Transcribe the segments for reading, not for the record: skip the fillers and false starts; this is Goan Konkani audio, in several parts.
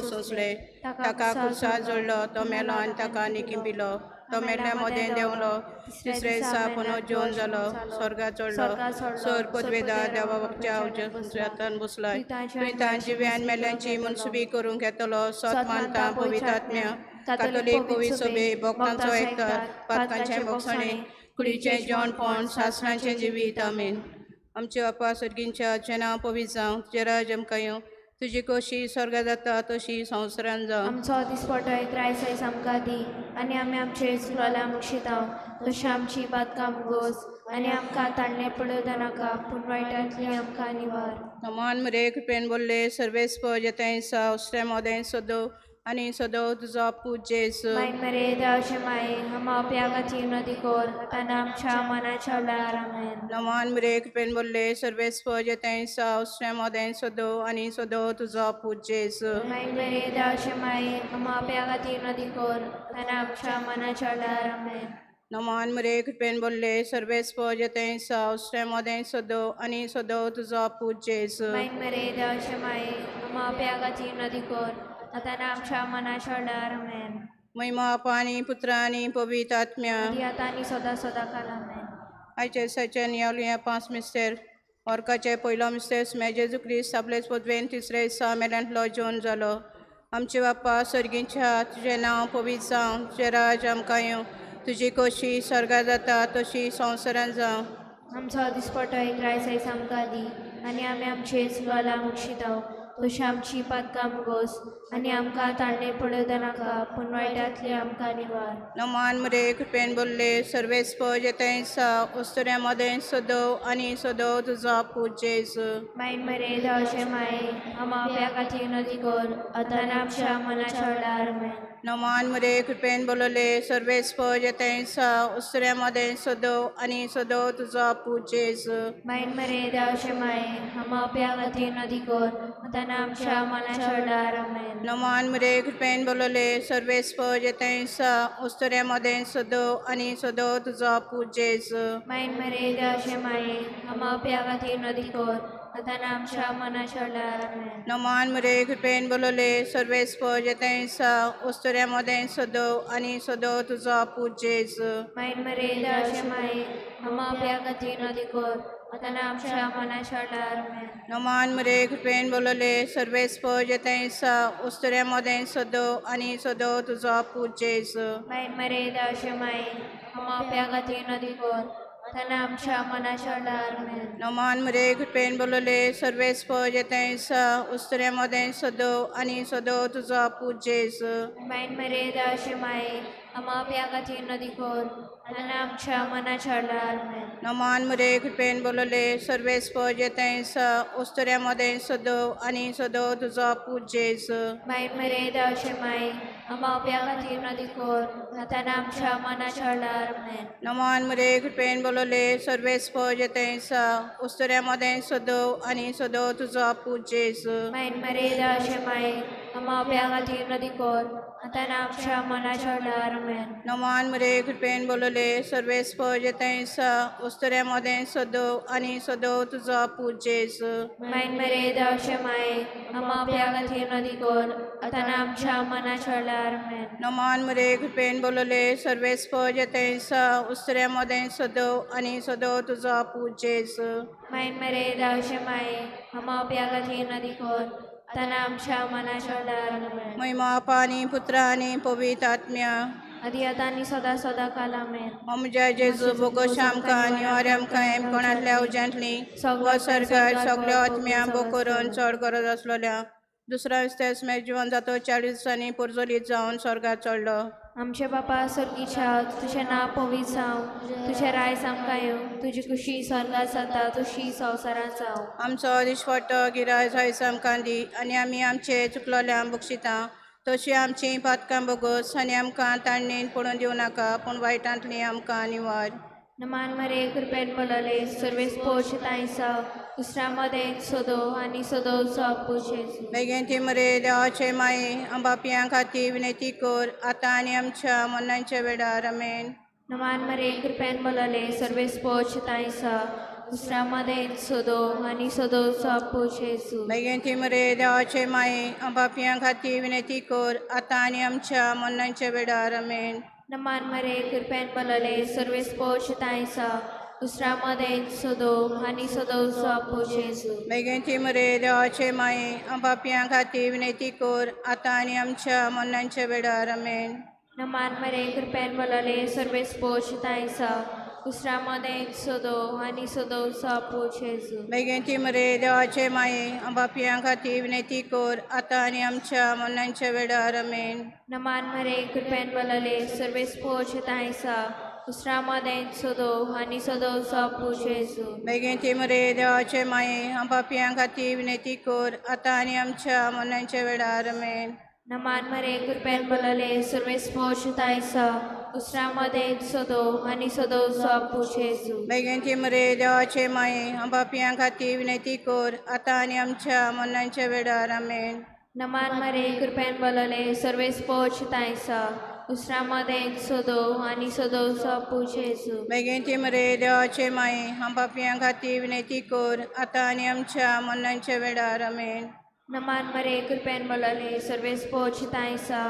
सोंसले, ताका खुर्सा जोडलो, तो मेलो आनी ताका निकिंपिलो, तो मेल्ल्या मदें देंवलो, तिसऱ्या दिसा पुनर्जीवन जालो, स्वर्गार चडलो, सर पदवेदार देवा बापाच्या उजव्या हातान बसलाय, थंय ताण जिव्यान मेल्यांची मनसुबी करूंक येतलो. सत मानता पवित्र आत्म्या, कातोलीक पवित्र सभे, भक्तांचो एकतार, पातकांचें भोगसणें, कुडीचें जेवणपण, सासणाचें जिवीत. आमेन. आमच्या बापा सर्गींच्या, तुजें नांव पवित्र जावं, तुजें राज्य आमकां येवं, तुजी खोशी स्वर्गार जाता तशी संवसारान जावं. आमचो दिसपटो एक रायस आयज आमकां दी आनी आमी आमचे चुकलोल्या मुक्षितांव तशें आमची बातकां मुगोस आनी आमकां ताणें पडोवं नाका पूण वायटांतली आमकां निवार. नमान मरे कृपेन बोल्ले सर्वेस्पर जेतें सावस्रे मोदें सदो आनी सदो तुजो पूत जेजू. माय मरे देवाचे माये, आमच्या खातीर नदी कर आतां आमच्या मनाच्या वेळार. आमेन. नमान मरे कृपेन बोल्ले सर्वेस्पर जेतें सावस्रे मोदें सदो आनी सदो तुजो पूत जेजू. माय मरे देवाचे माये, आमच्या खातीर नदी कर आतां आमच्या मनाच्या वेळार. आमेन. नमान मरे कृपेन बोल्ले सर्वेस्पर जेतें सावस्रे मोदें सदो आनी सदो तुजो पूत जेजू. माय मरे देवाचे माये, आमच्या खातीर नदी कर आतां आमच्या मनाच्या वेळार. आमेन. महिमा पानी पुत्रानी पवित्र आत्म्या, आदी आतां आनी सदां सदां काल. आमेन. आयचे दिसाचे नियालुया पांच मिस्तेर. ऑर्काचे पयलो मिस्तेर मे जेजू क्रिस्त आपलेच पदवेन तिसरे दिसा मेल्यांतलो जेवन जालो. आमचे बाप्पा सर्गींच्या, तुजें नांव पवित्र जावं, तुजें राज्य आमकां येवं, तुजी खोशी स्वर्गार जाता तशी संवसारान जावं. आमचो दिसपटो एक रायस आयज आमकां दी आनी आमी आमचे चुकलोल्या मुक्षितांव तशी आमची पातकां मुगोस आनी आमकां ताणें पडोवं नाका पूण वायटांतली आमकां निवार. नमान मरे कृपेन बोल्ले सर्वेस्पर जेतें सा उस्तुऱ्या मदें सदो आनी सदो तुजो पूत जेजू. माय मरे देवाचे माये, आमच्या खातीर नदी कर आतां आमच्या मनाच्या वेळार. आमेन. नमान मरे कृपेन बोलले सर्वेस्पर जेतें सा उस्तुऱ्या मदें सदो आनी सदो तुजो पूत जेजू. माय मरे देवाचे माये, आमच्या खातीर नदी कर आतां आमच्या मनाच्या वेळार. आमेन. नमान मरे कृपेन बोलले सर्वेस्पर जेतें सा उस्तुऱ्या मदें सदो आनी सदो तुजो पूत जेजू. माय मरे देवाचे माये, आमच्या खातीर नदी कर आतां आमच्या मनाच्या वेळार. आमेन. नमान मरे कृपेन बोलले सर्वेस्पर जेतें सा उस्तुऱ्या मदें सदो आनी सदो तुजो पूत जेजू. माय मरे देवाचे माये, आमच्या खातीर नदी कर आतां आमच्या मनाच्या वेळार. आमेन. नमान मरे कृपेन बोलले सर्वेस्पर जेतें सा उस्तुऱ्या मदें सदो आनी सदो तुजो पूत जेजू. माय मरे देवाचे माये, आमच्या खातीर नदी कर आतां आमच्या मनाच्या वेळार. आमेन. नमान मरे कृपेन बोलले सर्वेस्पर जेतें सा उस्तुऱ्या मदें सदो आनी सदो तुजो पूत जेजू. माय मरे देवाचे माये, आमच्या खातीर नदी कर आतां आमच्या मनाच्या वेळार. आमेन. नमान मरे कृपेन बोलले सर्वेस्पर जेतें सा उस्तुऱ्या मदें सदो आनी सदो तुजो पूत जेजू. माय मरे देवाचे माये, आमच्या खातीर नदी कर आतां आमच्या मनाच्या वेळार. आमेन. नमान मरे कृपेन बोलले सर्वेस्पर जेतें सा उस्तुऱ्या मदें सदो आनी सदो तुजो पूत जेजू. माय मरे देवाचे माये, आमच्या खातीर नदी कर आतां आमच्या मनाच्या वेळार. आमेन. नमान मरे कृपेन बोलले सर्वेस्पर जेतें सा उस्तुऱ्या मदें सदो आनी सदो तुजो पूत जेजू. माय मरे देवाचे माये, आमच्या खातीर नदी कर आतां आमच्या मनाच्या वेळार. आमेन. नमान मरे कृपेन बोलले सर्वेस्पर जेतें सा उस्तुऱ्या मदें सदो आनी सदो तुजो पूत जेजू. माय मरे देवाचे माये, आमच्या खातीर नदी कर आतां आमच्या मनाच्या वेळार. आमेन. महिमा पानी पुत्रानी पवित्र आत्म्या, आदी आतां आनी सदां सदां काल. आमेन. म्हज्या जेजू बोगोश आमकां आनी आमकां हेमकोणांतल्या उज्यांतली व सरकार सगळ्यो आत्म्या भोग करून चड गरज आसलेल्या. दुसऱ्या विस्तेस मे जिवन जातो 40 दिसांनी पोरजोलीत जावन स्वर्गार चडलो. आमचे बापा सर्गीच्या, तुजें नांव पवित्र जावं, तुजें रायज आमकां येवं, तुजी खुशी स्वर्गार जाता तशी संवसारांत जावं. आमचो दिसपट्टो गिरायज आयज आमकां दी आनी आमी आमचे चुकलोल्यांक बक्षिता तशी आमची पातकां बोगस आनी आमकां ताणणेन पडून दिवं नाका पूण वायटांतली आमकां निवार. नमान मरे कृपेन बोलले सर्वेस पोश तांयसा दुसऱ्या मदें सदो आनी सदोचो पूत. बेगीन ती मरे देवाचे माये आंबापियां खातीर विनंती कर आतां आनी आमच्या मरणाच्या वेळार. आमेन. नमान मरे कृपेन बोलले सर्वेस पोश तांयसा दुसऱ्या मदें सदो आनी सदोचो आपू जेजू. बेगीन मरे देवाचे माये पापयां खातीर विनंती कर आतां आनी आमच्या मरणाच्या वेळार. आमेन. नमान मरे कृपेन बोलले सर्वेस पोच तांयसा दुसऱ्या मदें सदो आनी सदोचो आपू जेजू. बेगीन मरे देवाचे माये पापयां खातीर विनंती कर आतां आनी आमच्या मरणाच्या वेळार. आमेन. नमान मरे कृपेन बोलले सर्वेस पोच तांयसा दुसऱ्या मदें सदो आनी सदोचो आपू जेजू. बेगीन मरे देवाचे माये पापयां खातीर विनंती कर आतां आनी आमच्या मरणाच्या वेळार. आमेन. नमान मरे कृपेन बोलले सर्वेस पोच तांयसा दुसऱ्या मदें सदो आनी सदोचो आपू जेजू. बेगीन मरे देवाचे माये पापयां खातीर विनंती कर आतां आनी आमच्या मरणाच्या वेळार. आमेन. नमान मरे कृपेन बोलले सर्वेस पोच तांयसा दुसऱ्या मदें सदो आनी सदोचो आपू जेजू. बेगीन मरे देवाचे माये पापयां खातीर विनंती कर आतां आनी आमच्या मरणाच्या वेळार. आमेन. नमान मरे कृपेन बोलले सर्वेस पोच तांयसा दुसऱ्या मदें सदो आनी सदोचो आपू जेजू. बेगीन मरे देवाचे माये पापयां खातीर विनंती कर आतां आनी आमच्या मरणाच्या वेळार. आमेन. नमान मरे कृपेन बोलले सर्वेस पोच तांयसा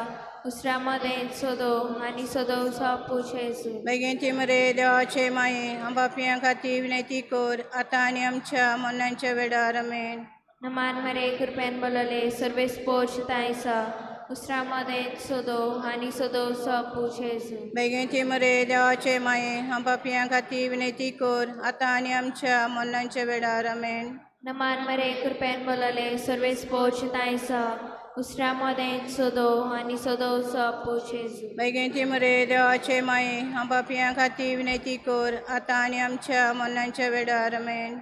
दुसऱ्या मदें सदो आनी सदोचो आपू जेजू. बेगीन मरे देवाचे माये पापयां खातीर विनंती कर आतां आनी आमच्या मरणाच्या वेळार. आमेन. नमान मरे कृपेन बोलले सर्वेस पोच तांयसा दुसऱ्या मदें सदो आनी सदोचो आपू जेजू. बेगीन मरे देवाचे माये पापयां खातीर विनंती कर आतां आनी आमच्या मरणाच्या वेळार. आमेन. नमान मरे कृपेन बोलले सर्वेस पोच तांयसा दुसऱ्या मदें सदो आनी सदोचो आपू जेजू. बेगीन मरे देवाचे माये पापयां खातीर विनंती कर आतां आनी आमच्या मरणाच्या वेळार. आमेन.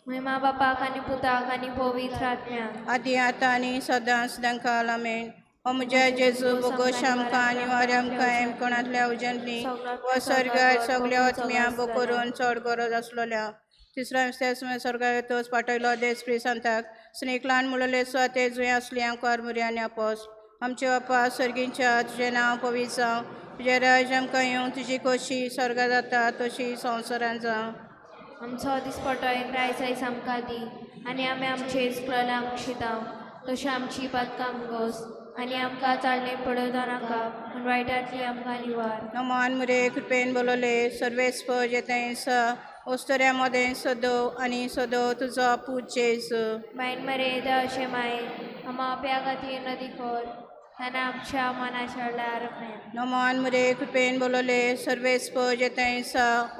महिमा बापाक आनी पुताक आनी पवित्र आत्म्याक आदी आतां आनी सदां सदांकाल. आमेन. ओ म्हज्या जेजू बोगोश आमकां आनी वारे आमकां कोणांतल्या उजनली व स्वर्गार सगल्या आत्म्या बोकरून चड गरज आसलोल्या तिसऱ्या विस्वास स्वर्गार तोच पाठयलो देस प्रिसांताक स्नेकलान मुळले स्वाते जुंय आसली आंकार मुरी आनी आपोस. आमचे बापा सर्गींच्या तुजें नांव पवित्र जावं, तुजें राज्य आमकां येवं, तुजी खोशी स्वर्गार जाता तशी संवसारान जावं. आमचो दिसपटो एक रायस आयज आमकां दी आनी आमी आमचे प्रलां शिताव तशें आमची पातकां गोस आनी आमकां चालणे पडोवं नाका पूण वायटांतली आमकां निवार. नमान मुरे कृपेन बोलले सर्वेस जेतेंस ओस्तऱ्या मदें सदो आनी सदो तुजो पूत जेजू. बायन मरे देवाचे माये आमा आपल्या खातीर नदी कर आनी आमच्या मनाच्या वेळार. आमेन. नमान मुरे कृपेन बोलले सर्वेस जेतेंस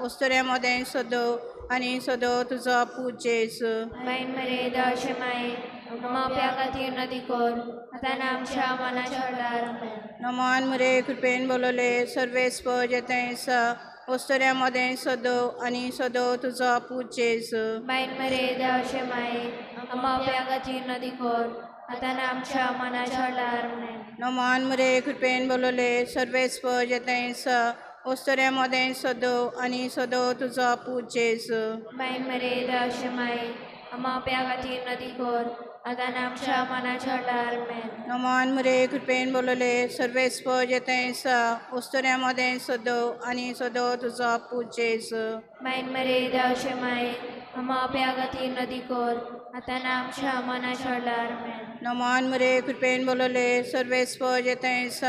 ओस्तऱ्या मदें सदो आनी सदो तुजो पूत जेजू. बायन मरे देवाचे माये आमा आपल्या खातीर नदी कर आतां आमच्या मनाच्या वेळार. आमेन. नमान मुरे कृपेन बोलले सर्वेस जेतेंस ओस्तऱ्या मदें सदो आनी सदो तुजो पूत जेजू. बायन मरे देवाचे माये आमा आपल्या खातीर नदी कर आतां आमच्या मनाच्या वेळार. आमेन. नमान मुरे कृपेन बोलले सर्वेस जेतेंस ओस्तऱ्या मदें सदो आनी सदो तुजो पूत जेजू. बायन मरे देवाचे माये आमा आपल्या खातीर नदी कर आतां आमच्या मनाच्या वेळार. आमेन. नमान मुरे कृपेन बोलले सर्वेस जेतेंस ओस्तऱ्या मदें सदो आनी सदो तुजो पूत जेजू. बायन मरे देवाचे माये आमा आपल्या खातीर नदी कर आतां आमच्या मनाच्या वेळार. आमेन. नमान मुरे कृपेन बोलले सर्वेस जेतेंस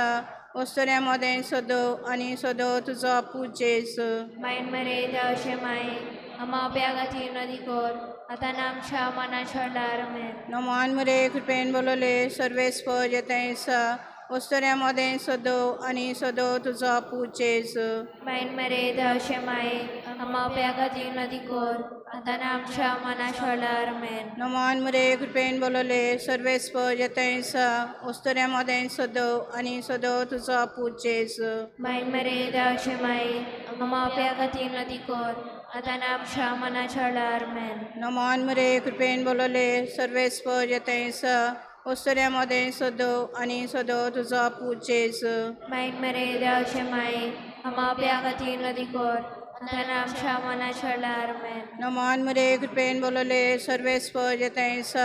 ओस्तऱ्या मदें सदो आनी सदो तुजो पूत जेजू. बायन मरे देवाचे माये आमा आपल्या खातीर नदी कर आतां आमच्या मनाच्या वेळार. आमेन. नमान मुरे कृपेन बोलले सर्वेस जेतेंस ओस्तऱ्या मदें सदो आनी सदो तुजो पूत जेजू. बायन मरे देवाचे माये आमा आपल्या खातीर नदी कर आतां आमच्या मनाच्या वेळार. आमेन. नमान मुरे कृपेन बोलले सर्वेस जेतेंस ओस्तऱ्या मदें सदो आनी सदो तुजो पूत जेजू. बायन मरे देवाचे माये आमा आपल्या खातीर नदी कर आतां आमच्या मनाच्या वेळार. आमेन. नमान मुरे कृपेन बोलले सर्वेस जेतेंस ओस्तऱ्या मदें सदो आनी सदो तुजो पूत जेजू. बायन मरे देवाचे माये आमा आपल्या खातीर नदी कर आतां आमच्या मनाच्या वेळार. आमेन. नमान मुरे कृपेन बोलले सर्वेस जेतेंस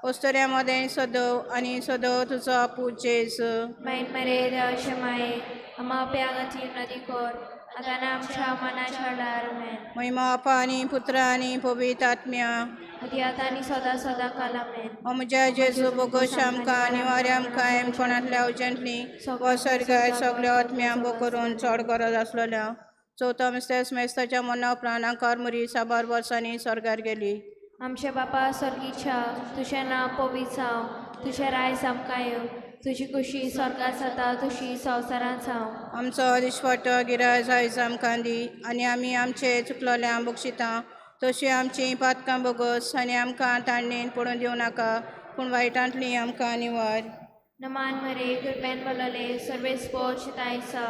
ओस्तऱ्या मदें सदो आनी सदो तुजो पूत जेजू. बायन मरे देवाचे माये आमा आपल्या खातीर नदी कर आतां आनी आमच्या मनाच्या वेळार आमेन. महिमा बापा आनी पुत्र आनी पवित्र आत्म्या आदी आतां आनी सदां सदां काल आमेन. ओ म्हज्या जेजू बोगोश आमकां आनी वारे आमकां एमकोणांतल्या उजंतली व स्वर्गार सगल्या आत्म्या बो करून चड गरज आसलेल्या. चवथो मिस्तेस मेस्ताच्या मना उपरांत आंकार मुरी साबार वर्सांनी स्वर्गार गेली. आमचे बापा स्वर्गीच्या तुजें नांव पवित्र जावं, तुजें रायज आमकां येवं, तुजी खुशी स्वर्गार जाता तशी संवसारांत जावं. आमचो दिसवटो गिराज आयज आमकां दी आनी आमी आमचे चुकलोल्या बक्षिता तशी आमची पातकां बोगस आनी आमकां ताणेन पडून दिवं नाका पूण वायटांतली आमकां निवार. नमान मरे कृपेन भरलेले सर्वेस पोच तायसा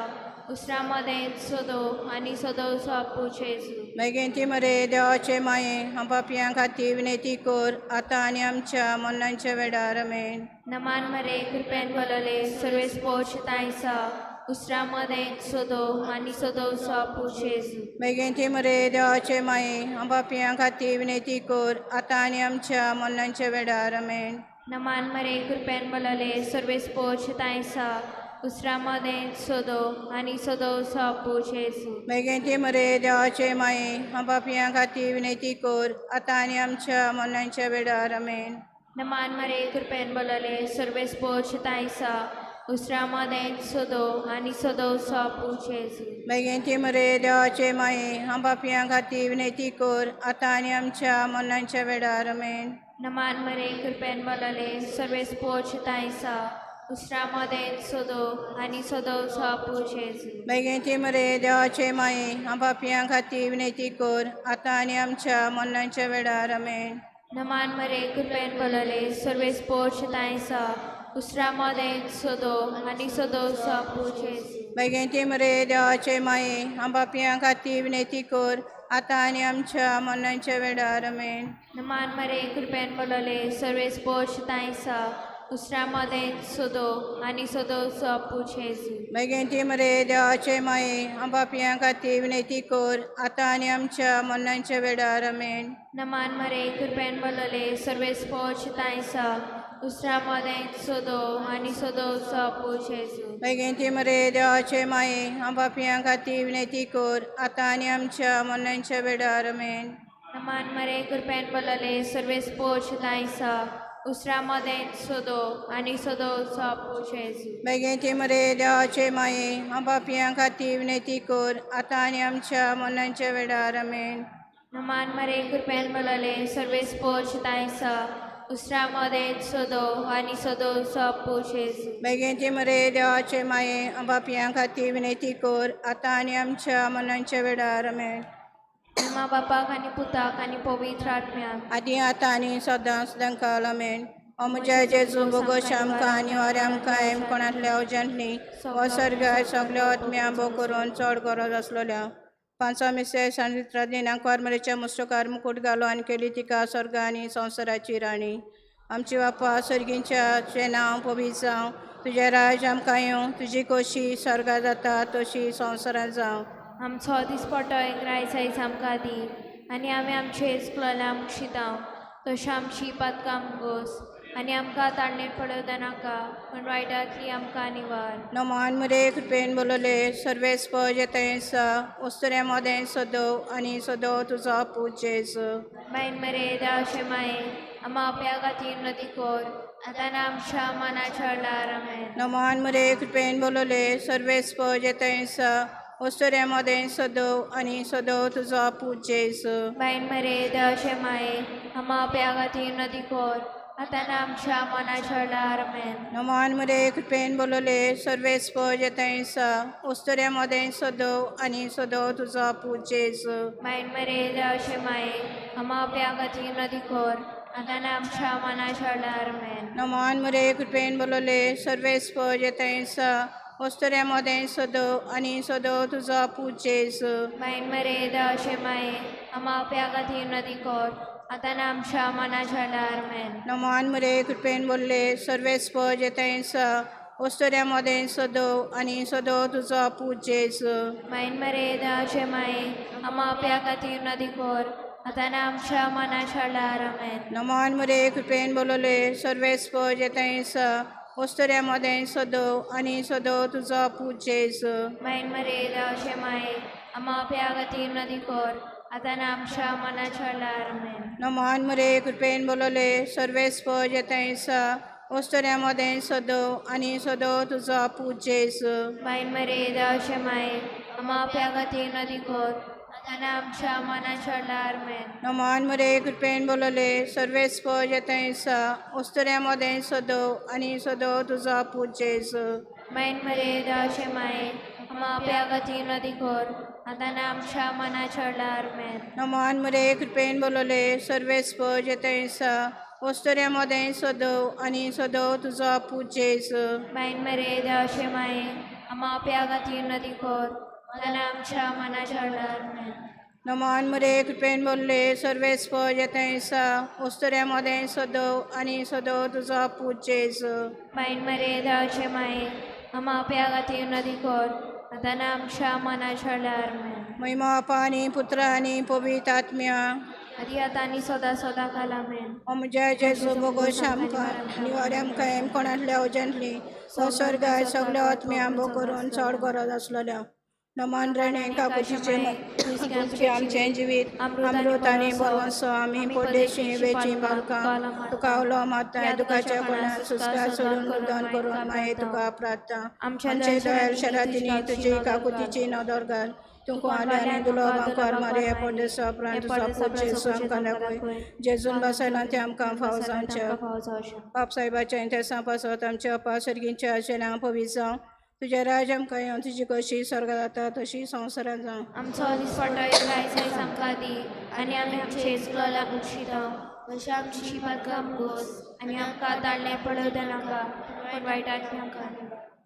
उसरा मदें सदो आनी सदोसो आपू जेजू. मागीर मरे देवाचे माये हांव पापयां खातीर विनंती कर आतां आनी आमच्या मरणाच्या वेळार आमेन. नमान मरे कृपेन भरलेले सर्वेस पोच तायसा उसरा मदें सदो आनी सदोसो आपू जेजू. मागीर मरे देवाचे माये हांव पापयां खातीर विनंती कर आतां आनी आमच्या मरणाच्या वेळार आमेन. नमान मरे कृपेन भरलेले सर्वेस पोच तायसा उसरा मदें सदो आनी सदोसो आपू जेजू. मागीर मरे देवाचे माये हांव पापयां खातीर विनंती कर आतां आनी आमच्या मरणाच्या वेळार आमेन. नमान मरे कृपेन भरलेले सर्वेस पोच तायसा उसरा मदें सदो आनी सदोसो आपू जेजू. मागीर मरे देवाचे माये हांव पापयां खातीर विनंती कर आतां आनी आमच्या मरणाच्या वेळार आमेन. नमान मरे कृपेन भरलेले सर्वेस पोच तायसा उसरा मदें सदो आनी सदोसो आपू जेजू. मागीर मरे देवाचे माये हांव पापयां खातीर विनंती कर आतां आनी आमच्या मरणाच्या वेळार आमेन. नमान मरे कृपेन भरलेले सर्वेस पोच तायसा उसरा मदें सदो आनी सदोसो आपू जेजू. मागीर मरे देवाचे माये हांव पापयां खातीर विनंती कर आतां आनी आमच्या मरणाच्या वेळार आमेन. नमान मरे कृपेन भरलेले सर्वेस पोच तायसा उसरा मदें सदो आनी सदोसो आपू जेजू. मागीर मरे देवाचे माये हांव पापयां खातीर विनंती कर आतां आनी आमच्या मरणाच्या वेळार आमेन. नमान मरे कृपेन भरलेले सर्वेस पोच तायसा उसरा मदें सदो आनी सदोसो आपू जेजू. मागीर मरे देवाचे माये हांव पापयां खातीर विनंती कर आतां आनी आमच्या मरणाच्या वेळार आमेन. नमान मरे कृपेन भरलेले सर्वेस पोच तायसा उसरा मदें सदो आनी सदोसो आपू जेजू. मागीर मरे देवाचे माये हांव पापयां खातीर विनंती कर आतां आनी आमच्या मरणाच्या वेळार आमेन. नमान मरे कृपेन भरलेले सर्वेस पोच तायसा उसरा मदें सदो आनी सदोसो आपू जेजू. मागीर मरे देवाचे माये हांव पापयां खातीर विनंती कर आतां आनी आमच्या मरणाच्या वेळार आमेन. मा बापाक आनी पुताक आनी पवित्र आत्म्याक आदी आतां आनी सदां सदां काल आमेन. ओ म्हज्या जेजू बोगोश आमकां आनी वारे आमकां एमकोणांतल्या उजंतली व स्वर्गार सगल्या आत्म्या बो करून चड गरज आसलेल्या. पांचो मिसेस आनी दिनांक मरेच्या मुस्तकार मुकूट घालो आनी केली तिका स्वर्ग आनी संवसाराची राणी. आमची बापा सर्गींच्या तुजें नांव पवित्र जावं, तुजें राज आमकां येवं, तुजी खोशी स्वर्गार जाता तशी संवसारांत जावं. आमचो दिसपटो एक रायज आयज आमकां दी आनी आमी आमचे चुकलोल्या बक्षिता तशें आमची पातकां गोस आनी आमकां ताणें पडोवं नाका पूण वायटांतली आमकां निवार. नमान मरे कृपेन बोलले सर्वेस पज येता वस्तुऱ्या मदें सदो आनी सदो तुजो पूत जेजू. बायन मरे देवाचे माये आमा आपल्या खातीर नदी कर आतां आमच्या मनाच्या वेळार आमेन. नमान मरे कृपेन बोलले सर्वेस पज येता वस्तुऱ्या मदें सदो आनी सदो तुजो पूत जेजू. बायन मरे देवाचे माये आमा आपल्या खातीर नदी कर आतां आमच्या मनाच्या वेळार आमेन. नमान मरे कृपेन बोलले सर्वेस पज येता वस्तुऱ्या मदें सदो आनी सदो तुजो पूत जेजू. बायन मरे देवाचे माये आमा आपल्या खातीर नदी कर आतां आमच्या मनाच्या वेळार आमेन. नमान मरे कृपेन बोलले सर्वेस पज येता वस्तुऱ्या मदें सदो आनी सदो तुजो पूत जेजू. बायन मरे देवाचे माये आमा आपल्या खातीर नदी कर आतां आमच्या मनाच्या वेळार आमेन. नमान मरे कृपेन बोलले सर्वेस पज येता वस्तुऱ्या मदें सदो आनी सदो तुजो पूत जेजू. बायन मरे देवाचे माये आमा आपल्या खातीर नदी कर आतां आमच्या मनाच्या वेळार आमेन. नमान मरे कृपेन बोलले सर्वेस पज येता ओस्तोऱ्या मदें सदो आनी सदो तुजो पूत जेजू. मायन मरे देवाचे माये आमा आपल्या खातीर नदी कर आतां आमच्या मनाच्या वेळार आमेन. नमन मरे कृपेन बोलले सर्वेस्पर जेतैसा ओस्तोऱ्या मदें सदो आनी सदो तुजो पूत जेजू. मायन मरे देवाचे माये आमा आपल्या खातीर नदी कर आतां आमच्या मनाच्या वेळार आमेन. नमन मरे कृपेन बोलले सर्वेस्पर जेतैसा ओस्तोऱ्या मदें सदो आनी सदो तुजो पूत जेजू. मायन मरे देवाचे माये आमा आपल्या खातीर नदी कर आतां आमच्या मनाच्या वेळार आमेन. नमन मरे कृपेन बोलले सर्वेस्पर जेतैसा ओस्तोऱ्या मदें सदो आनी सदो तुजो पूत जेजू. मायन मरे देवाचे माये आमा आपल्या खातीर नदी कर आतां आमच्या मनाच्या वेळार आमेन. नमन मरे कृपेन बोलले सर्वेस्पर जेतैसा ओस्तोऱ्या मदें सदो आनी सदो तुजो पूत जेजू. मायन मरे देवाचे माये आमा आपल्या खातीर नदी कर आतां आमच्या मनाच्या वेळार आमेन. महिमा पानी पुत्र आनी पवित्र आत्म्या आदी आतां आनी सदां सदां काल आमेन. ओ म्हज्या जेजू भोगोश आमकां निवार आमकां एम कोणांतल्या अवजंतली हो स्वर्गाय सगळ्या आत्म्या भोग करून चड गरज आसलेल्या. नमन रेणे काकुतीचे तुझे आमचें जिवीत अमृत आनी बरवंसो आमी परदेशी वेची बालकां तुका उलो मारता दुखाच्या कोणान सुस्कार सोडून रुदन करून मागीर तुका प्रार्थना. आमचे दयाल शरातींनी तुजी काकुतीची नदर घाल. तुका आले आनी दुलो बांकार मारे परदेसा उपरांत तुजो पूत जेजू आमकां दाखय. जेजून बसयला तें आमकां फावो जावचें. बाप साहेबाच्या इंतेसां पासत आमच्या अप्पा सर्गींच्या आशेन पवित्र जावं. तुजें राज आमकां येवं. तुजी कशी स्वर्गात जाता तशी संवसारांत जावं. आमचो दिसपट्टो आयज आयज आमकां दी आनी आमी आमचे इस्कोलाक मुक्षिता तशें आमची पातकां गोस आनी आमकां ताडलें पडोवं नाका पूण वायटांतलें आमकां.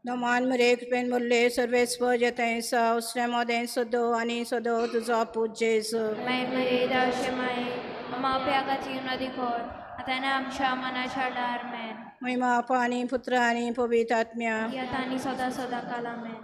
नमन मरे कृपेन बोलले सर्वेस्पर जेतैसा उसऱ्या मदें सदो आनी सदो तुजो पूत जेजू. मायन मरे देवाचे माये आमा आपल्या खातीर नदी कर आतां आमच्या मनाच्या वेळार आमेन. महिमा पानी पुत्र आनी पवित्र आत्म्या आतां आनी सदां सदां काल आमेन.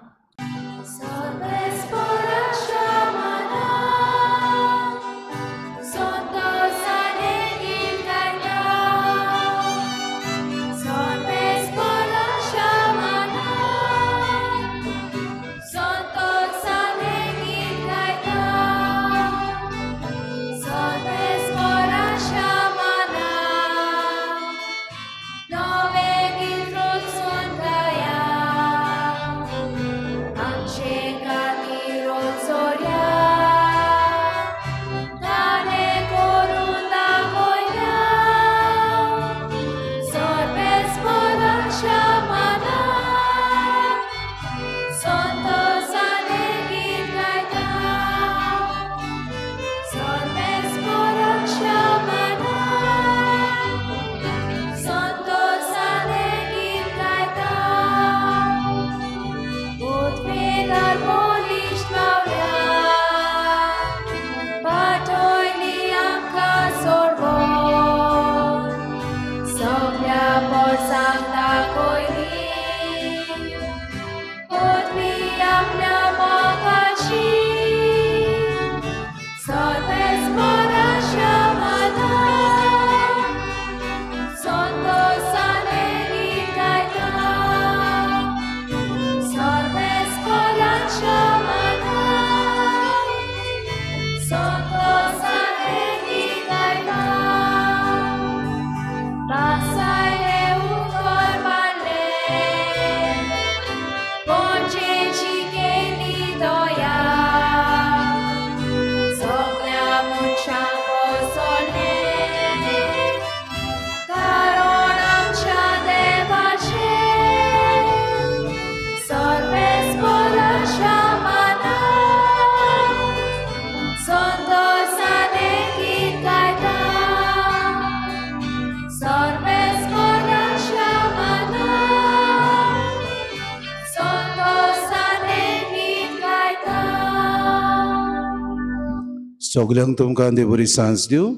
सगल्यांक तुमकां देव बरी सांज दिवं.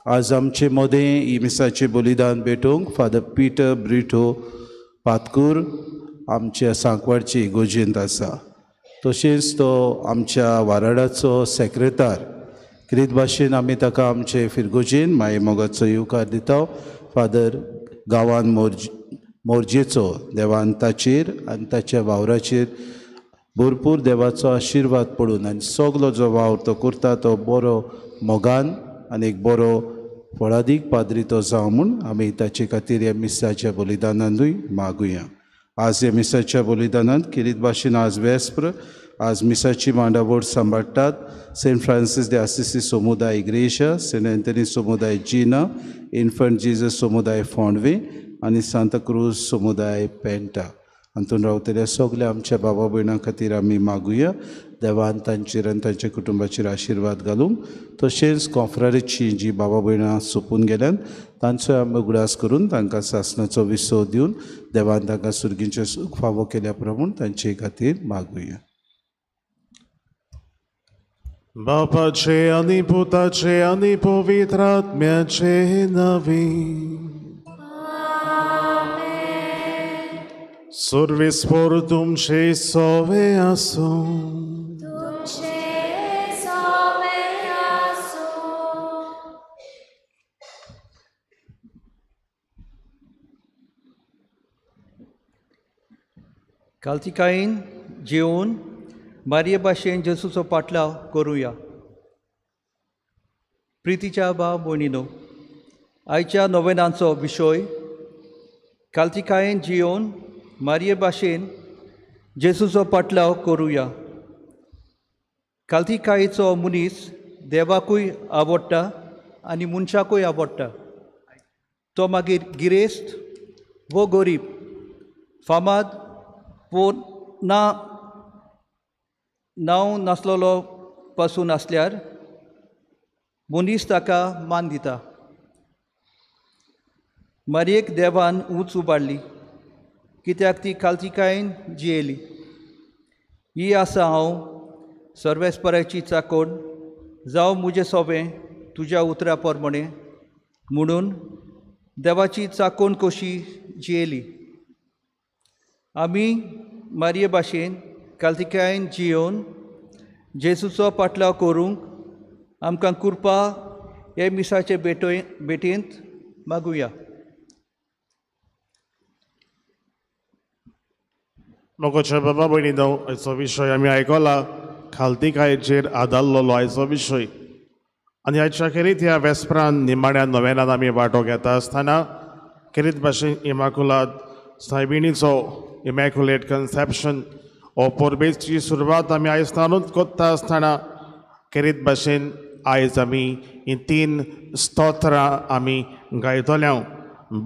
आज आमचे मदें ही मिसाचें बलिदान भेटोवंक फादर पीटर ब्रिटो पातकूर आमच्या सांकवाडची इगोजेंत आसा. तशेंच तो आमच्या वाराडाचो सेक्रेतार. क्रीत भाशेन आमी ताका आमचे फिरगोजेन माये मोगाचो येवकार दिता. फादर गांवान मोरजेचो देवान ताचेर आनी ताच्या वावराचेर भरपूर देवाचो आशिर्वाद पडून आनी सगलो जो वावर तो करता तो बरो मोगान आनी एक बरो फळादीक पाद्री तो जावं म्हूण आमी ताचे खातीर ह्या मिसाच्या बलिदानानूय मागुया. आज ह्या मिसाच्या बलिदानांत खेरीत भाशेन आज वेस्प्र आज मिसाची मांडावळ सांबाळटात सेंट फ्रांसीस दे आसिसी समुदाय इग्रेशा, सेंट एंथनी समुदाय जिना, इन्फंट जीजस समुदाय फोंडवे आनी सांताक्रूज समुदाय पेंटा. हातूंत रावतल्या सगल्या आमच्या बाबा भयणां खातीर आमी मागुया देवान तांचेर आनी तांच्या कुटुंबाचेर आशिर्वाद घालूंक. तशेंच कॉफ्रारीची जी बाबा भयणां सोंपून गेल्यान तांचोय आमी उगडास करून तांकां सासणाचो विसव दिवन देवान तांकां सुर्गींचें सूख फावो केल्या प्रमाण तांचे खातीर मागुया. बापाचे आनी पुताचे आनी पवित्र आत्म्याचे नांवे. सर्वेस्पर तुमचे सोवे आसूं. तुमचे सोवे आसूं. कालतिकायेन जेवन मारये भाशेन जेजूचो पाटलाव करुया. प्रितीच्या भाव भयणीनो, आयच्या नोवेनांचो विशय कालतिकायेन जियोवन मारये भाशेन जेजूचो पाटलाव करुया. कालतिकायेचो मनीस देवाकूय आवडटा आनी मनशाकूय आवडटा. तो मागीर गिरेस्त वो गरीब, फामाद वो ना नांव नासलेलो पासून आसल्यार मनीस ताका मान दिता. मारयेक देवान ऊंच उबारली कित्याक ती कालतिकायेन जियेली. ही आसा हांव सर्वेस्पराची चाकोण, जावं म्हजें सोबें तुज्या उतरा प्रमाणें म्हणून देवाची चाकोण कशी जियेली. आमी मारये भाशेन कालतिकायेन जियोवन जेजूचो पाटलाव करूंक आमकां कृपा हे मिसाचे भेटेंत मागुया. मोगाच्या बाबा भयणीनो, आयचो विशय आमी आयकला खालतिकायेचेर आदारलेलो आयचो विशय. आनी आयच्या खेरीत ह्या वेस्परान निमाण्या नोवेनान आमी वांटो घेता आसतना खेरीत भाशेन इमाकुलाद सायबिणीचो इमॅक्युलेट कन्सेप्शन हो परबेची सुरवात आमी आयज तानूच करता आसतना खेरीत भाशेन आयज आमी हीं तीन स्तोत्रां आमी गायतले.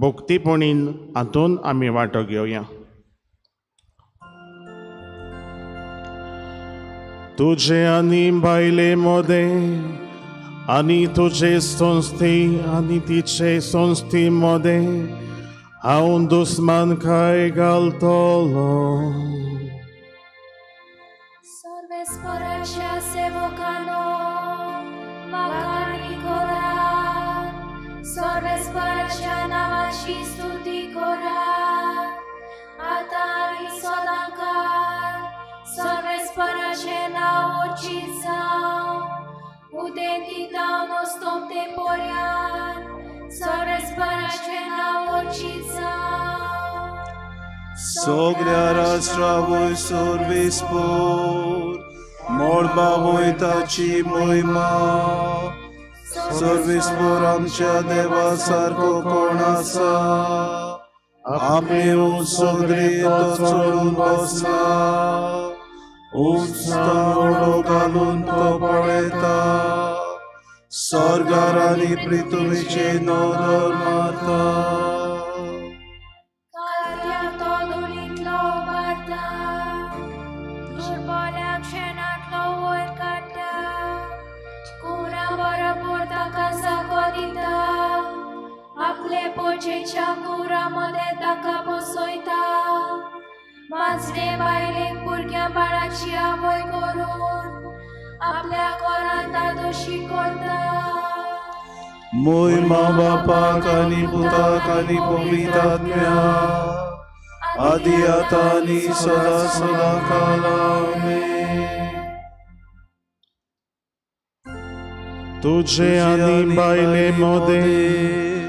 भक्तीपणीन हातून आमी वांटो घेवया. तुझे आनी बायले मोदें आनी तुजे संस्थे आनी तिचे संस्थे मोदें हांव दुस्मानकाय घालतलो. सर्वेस्पराच्या सेवकानो मागणी करात, सर्वेस्पराच्या नांवाची स्तुती करात, आतां आनी सदांकाळ सर्वेस्पराचें नांव उच्चीत जावं, उदेंती तावन अस्तंते पर्यंत सर्वेस्पराचें नांव उच्चीत जावं. सगळ्या राष्ट्रा वयर सर्वेस्पर मळबा वयर ताची महिमा. सर्वेस्पर आमच्या देवा सारको कोण आसा? आपले उंच सगळे तो चडून बसला, उंच तांगडो घालून तो पळयता, स्वर्गार आनी पृथ्वीचेर नदर मारता. आपले पोजेच्या कुरा मदें ताका बसयता, माजरे बायलेक भुरग्यां बाळाची आवय करून आपल्या घरांत दादोशी करता. मोहिमा बापाक आनी पुताक आनी पवित्र आत्म्याक, आदी आतां आनी सदां सदां काल. आमेन. तुझे आनी बायले मोदें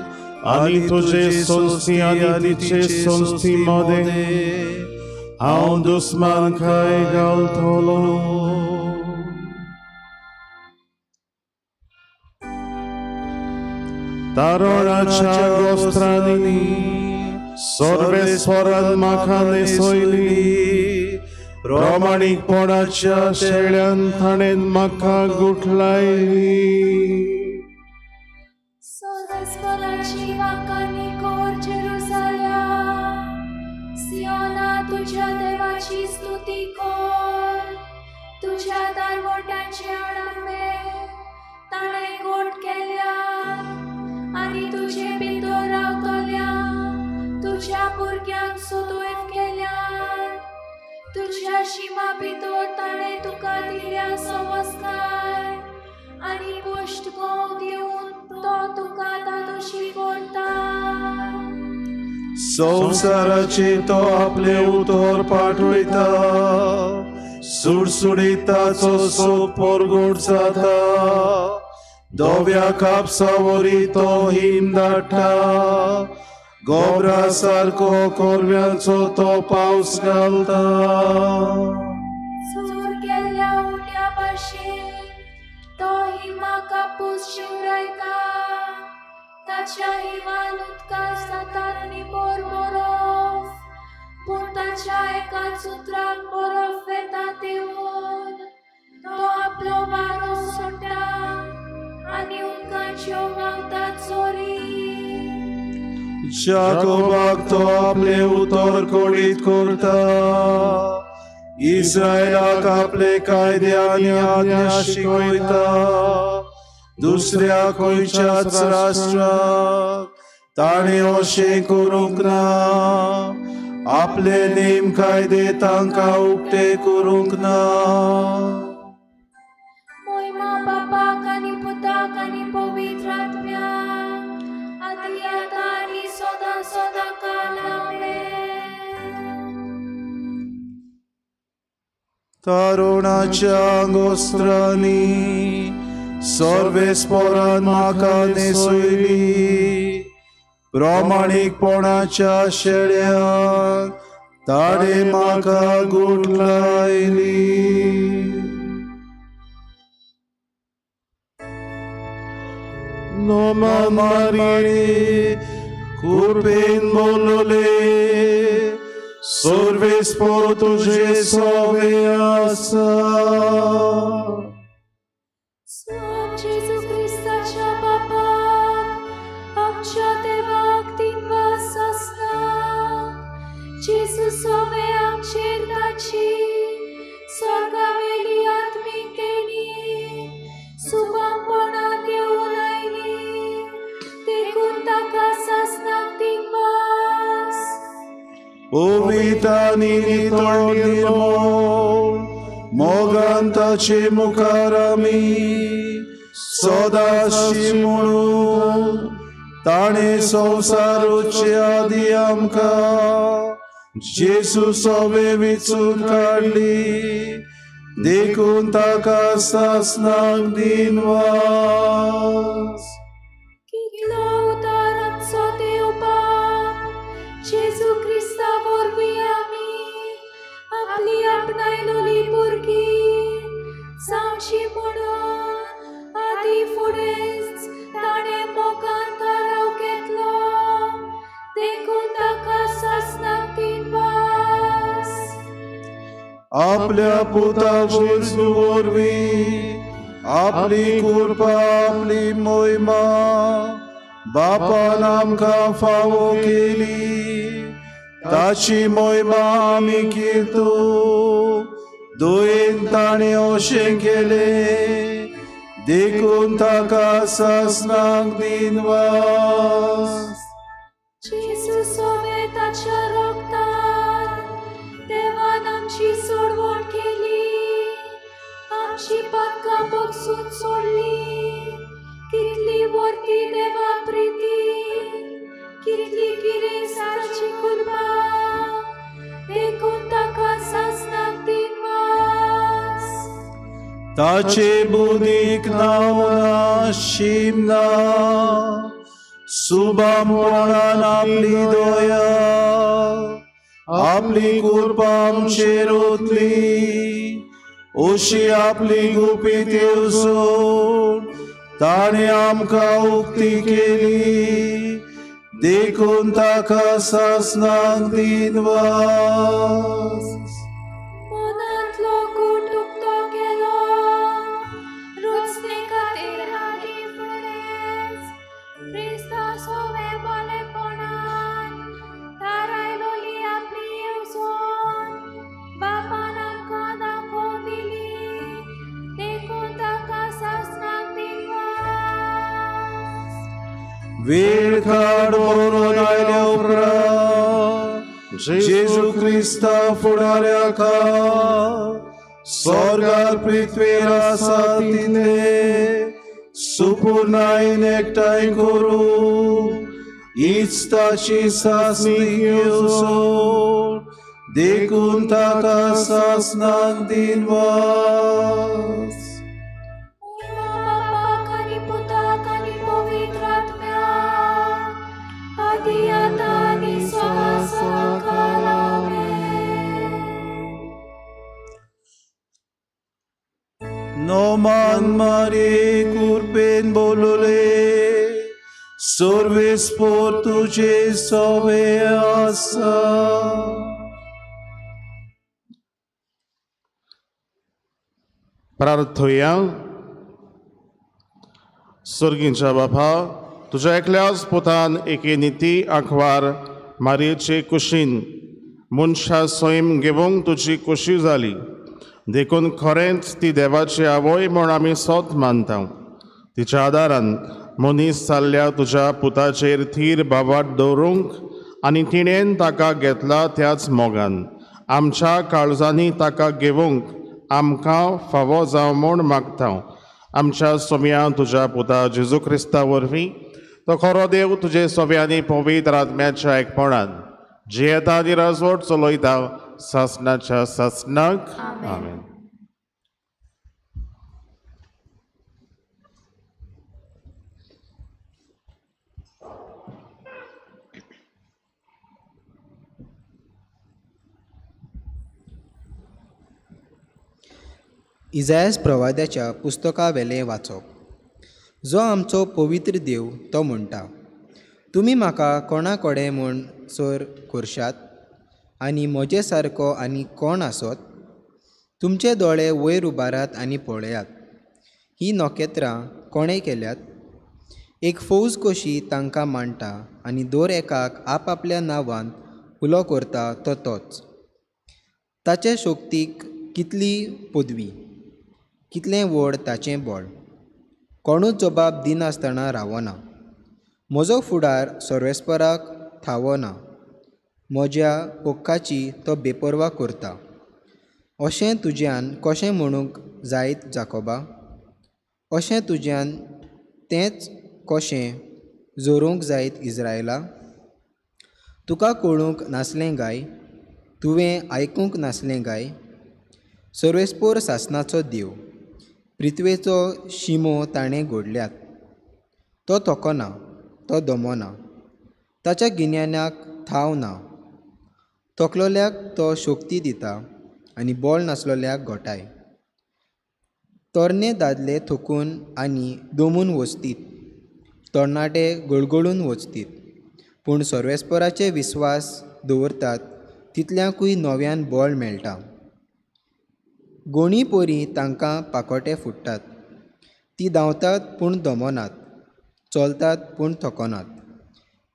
आनी तुजे संस्थी आनी तिचे संस्थी मदें हांव दुस्मानकाय घालतलो. तारणाच्या गोस्त्रांनी सर्वेस्वरान म्हाका न्हेसयली, प्रमाणीकपणाच्या शेळ्यान ताणें म्हाका गुठलायली. सर्वेस्वराची वाकांनी कोर जेरुजाल्या, सियोना तुज्या देवाची स्तुती कोर. तुज्या दारवटांचे आडंबे ताणें गोट केल्यात आनी तुजे भितर रावतल्या तुज्या भुरग्यांक सुदैव केल्यात. तुज्या शिमा भितर ताणें तुका दिल्या सवस्काय आनी पुश्ट गोंव दिवन तो तुका तातोशी करता. संवसाराचे तो आपले उतर पाठयता, सुडसुडीत ताचो सोद परगट जाता. धव्या कापसावरी तो हिम धाडटा, गोबरा सारको कोरव्यांचो तो पावस घालता. चूर केल्ल्या उंड्या भाशेन तो हिमा कापूस शिंवरायता, ताच्या हिमान उदकां जातात निबर बरोफ, पूण ताच्या एकाच उतराक बरोफ वेता तेवून. तो आपलो वारो सोडटा आनी उदकाच्यो व्हांवतात चोरी. जाकोबाक तो आपले उतर कळीत करता, इस्रायलाक आपले कायदे आनी आज्ञा शिकयता. दुसऱ्या खंयच्याच राष्ट्राक ताणें अशें करूंक ना, आपले नेम कायदे तांकां उक्ते करूंक ना. मोहिमा बापाक आनी पुताक आनी पवित्र आत्म्याक, आदी आतां आनी सदां सदां काल. आमेन. तरुणाच्या गोस्त्रांनी सर्वेस्परान म्हाका न्हेसयली, प्रमाणीकपणाच्या शेळ्यान ताणें म्हाका गुठलायली. नोमान मारिये कृपेन बोलले, सर्वेस्पर तुजे सवे आसा. स्वाम जेजू क्रिस्ताच्या बापाक आमच्या देवाक दिनवास आसना. जेजू सवे आमचेर ताची स्वर्गावेली आत्मीक देणी सुबामपणान देवून आयली, देखून ताका सासणाक दिनवास. पवित्र नितळ निर्मळ मोगान ताचे मुखार आमी सदांशी म्हणून ताणें संवसाराचे आदी आमकां जेजू सवे विचून काडली, देखून ताका सासणाक दिनवास. कितलो उदार आमचो देव बाप, जेजू क्रिस्ता वरवीं आमी आपली आपणायलोली भुरगीं जावची म्हणून आदी फुडेंच ताणें मोगान थाराव घेतलो, देखून ताका सासणाक दिनवास. आपल्या पुता जेजू वरवीं आपली कृपा आपली मोहिमा बापान आमकां फावो केली, ताची मोहिमा आमी कीर्तू. दुयेन ताणें अशें केलें, देखून ताका सासणाक दिनवास. जेजू सवे ताच्या रोगतान देवान आमची सोडवण केली, आमची पातकां बगसून सोडली. कितली वर्ती देवा प्रिती, कितली गिरेस्ताची कृपा, देखून ताका सासणाक दिनवास. ताचे बुदीक नांव ना शीम ना, सुबामपणान आपली दया आपली कृपा आमचेर ओतली अशी आपली गुपीत येवजण ताणें आमकां उक्ती केली देखून ताका सासणाक दिनवास. मनांतलो कूट उक्तो केलो रुचणे खातीर हाली फुडेंच क्रिस्ता सोवे बरेपणान थारायलोली आपली येवजण बापान आमकां दाखोवन दिली देखून ताका सासणाक दिनवास. वेळ काड बरोवन आयल्या उपरांत जेजू क्रिस्ता फुडाऱ्याका स्वर्गार पृथ्वेर आसा तितले सुपूर्णायेन एकठांय करूं हीच ताची सासणी येवजण देखून ताका सासणाक दिनवास. बापाक आनी पुताक आनी पवित्र आत्म्याक आदी आतां आनी सदां सदांकाळ. आमेन. नोमान मारे कुरपेन बोलले सर्वेस्पोर तुझे सवे आसा. प्रार्थुया. सर्गींच्या बापा, तुज्या एकल्याच पुतान एके निती आंकवार मारयेचे कुशीन मनशा सैम घेवंक तुजी खोशी जाली देखून खरेंच ती देवाची आवय म्हूण आमी सोत मानता. तिच्या आदारान मनीस जाल्ल्या तुज्या पुताचेर थीर भावार्थ दवरूंक आनी तिणेन ताका घेतला त्याच मोगान आमच्या काळजांनी ताका घेवंक आमकां फावो जावं म्हूण मागता. आमच्या सोम्या तुज्या पुता जेजू क्रिस्ता वरवीं तो खरो देव तुजे सोव्यांनी पवित्र आत्म्याच्या एकपणान जियेता आनी राजवट चलयता सासणाच्या सासणाक. आमेन. इजायस प्रवाद्याच्या पुस्तकावेलें वाचप. जो आमचो पवित्र देव तो म्हणटा, तुमी म्हाका कोणा कडेन म्हूण सर करशात आनी म्हजे सारको आनी कोण आसत? तुमचे दोळे वयर उबारात आनी पळयात, ही नखेत्रां कोणें केल्यात? एक फौज कशी तांकां मांडटा आनी दर एकाक आपआपल्या नांवान उलो करता तो तोच. ताचे शक्तीक कितली पदवी, कितलें व्हड ताचें बळ, कोणूच जबाब दिनासतना रावना. म्हजो फुडार सर्वेस्पराक थावना, म्हज्या पक्काची तो बेपर्वा करता. अशें तुज्यान कशें म्हणूंक जायत जाकोबा? अशें तुज्यान तेंच कशें जोरूंक जायत इज्रायला? तुका कळूंक नासलें गाय? तुवें आयकूंक नासलें गाय? सर्वेस्पोर सासणाचो देव, पृथ्वेचो शिमो ताणें घडल्यात. तो थकना, तो दमना, ताच्या गिन्यानाक थाव ना. थकलोल्याक तो शक्ती दिता आनी बळ नासलोल्याक घोटाय. तरणे दादले थकून आनी दमून वचतीत, तरणाटे गळगळून वचतीत, पूण सर्वेस्पराचे विस्वास दवरतात तितल्यांकूय नव्यान बळ मेळटा. गोणी परी तांकां पाकोटे फुट्टात, ती धांवतात पूण दमनात, चलतात पूण थकनात.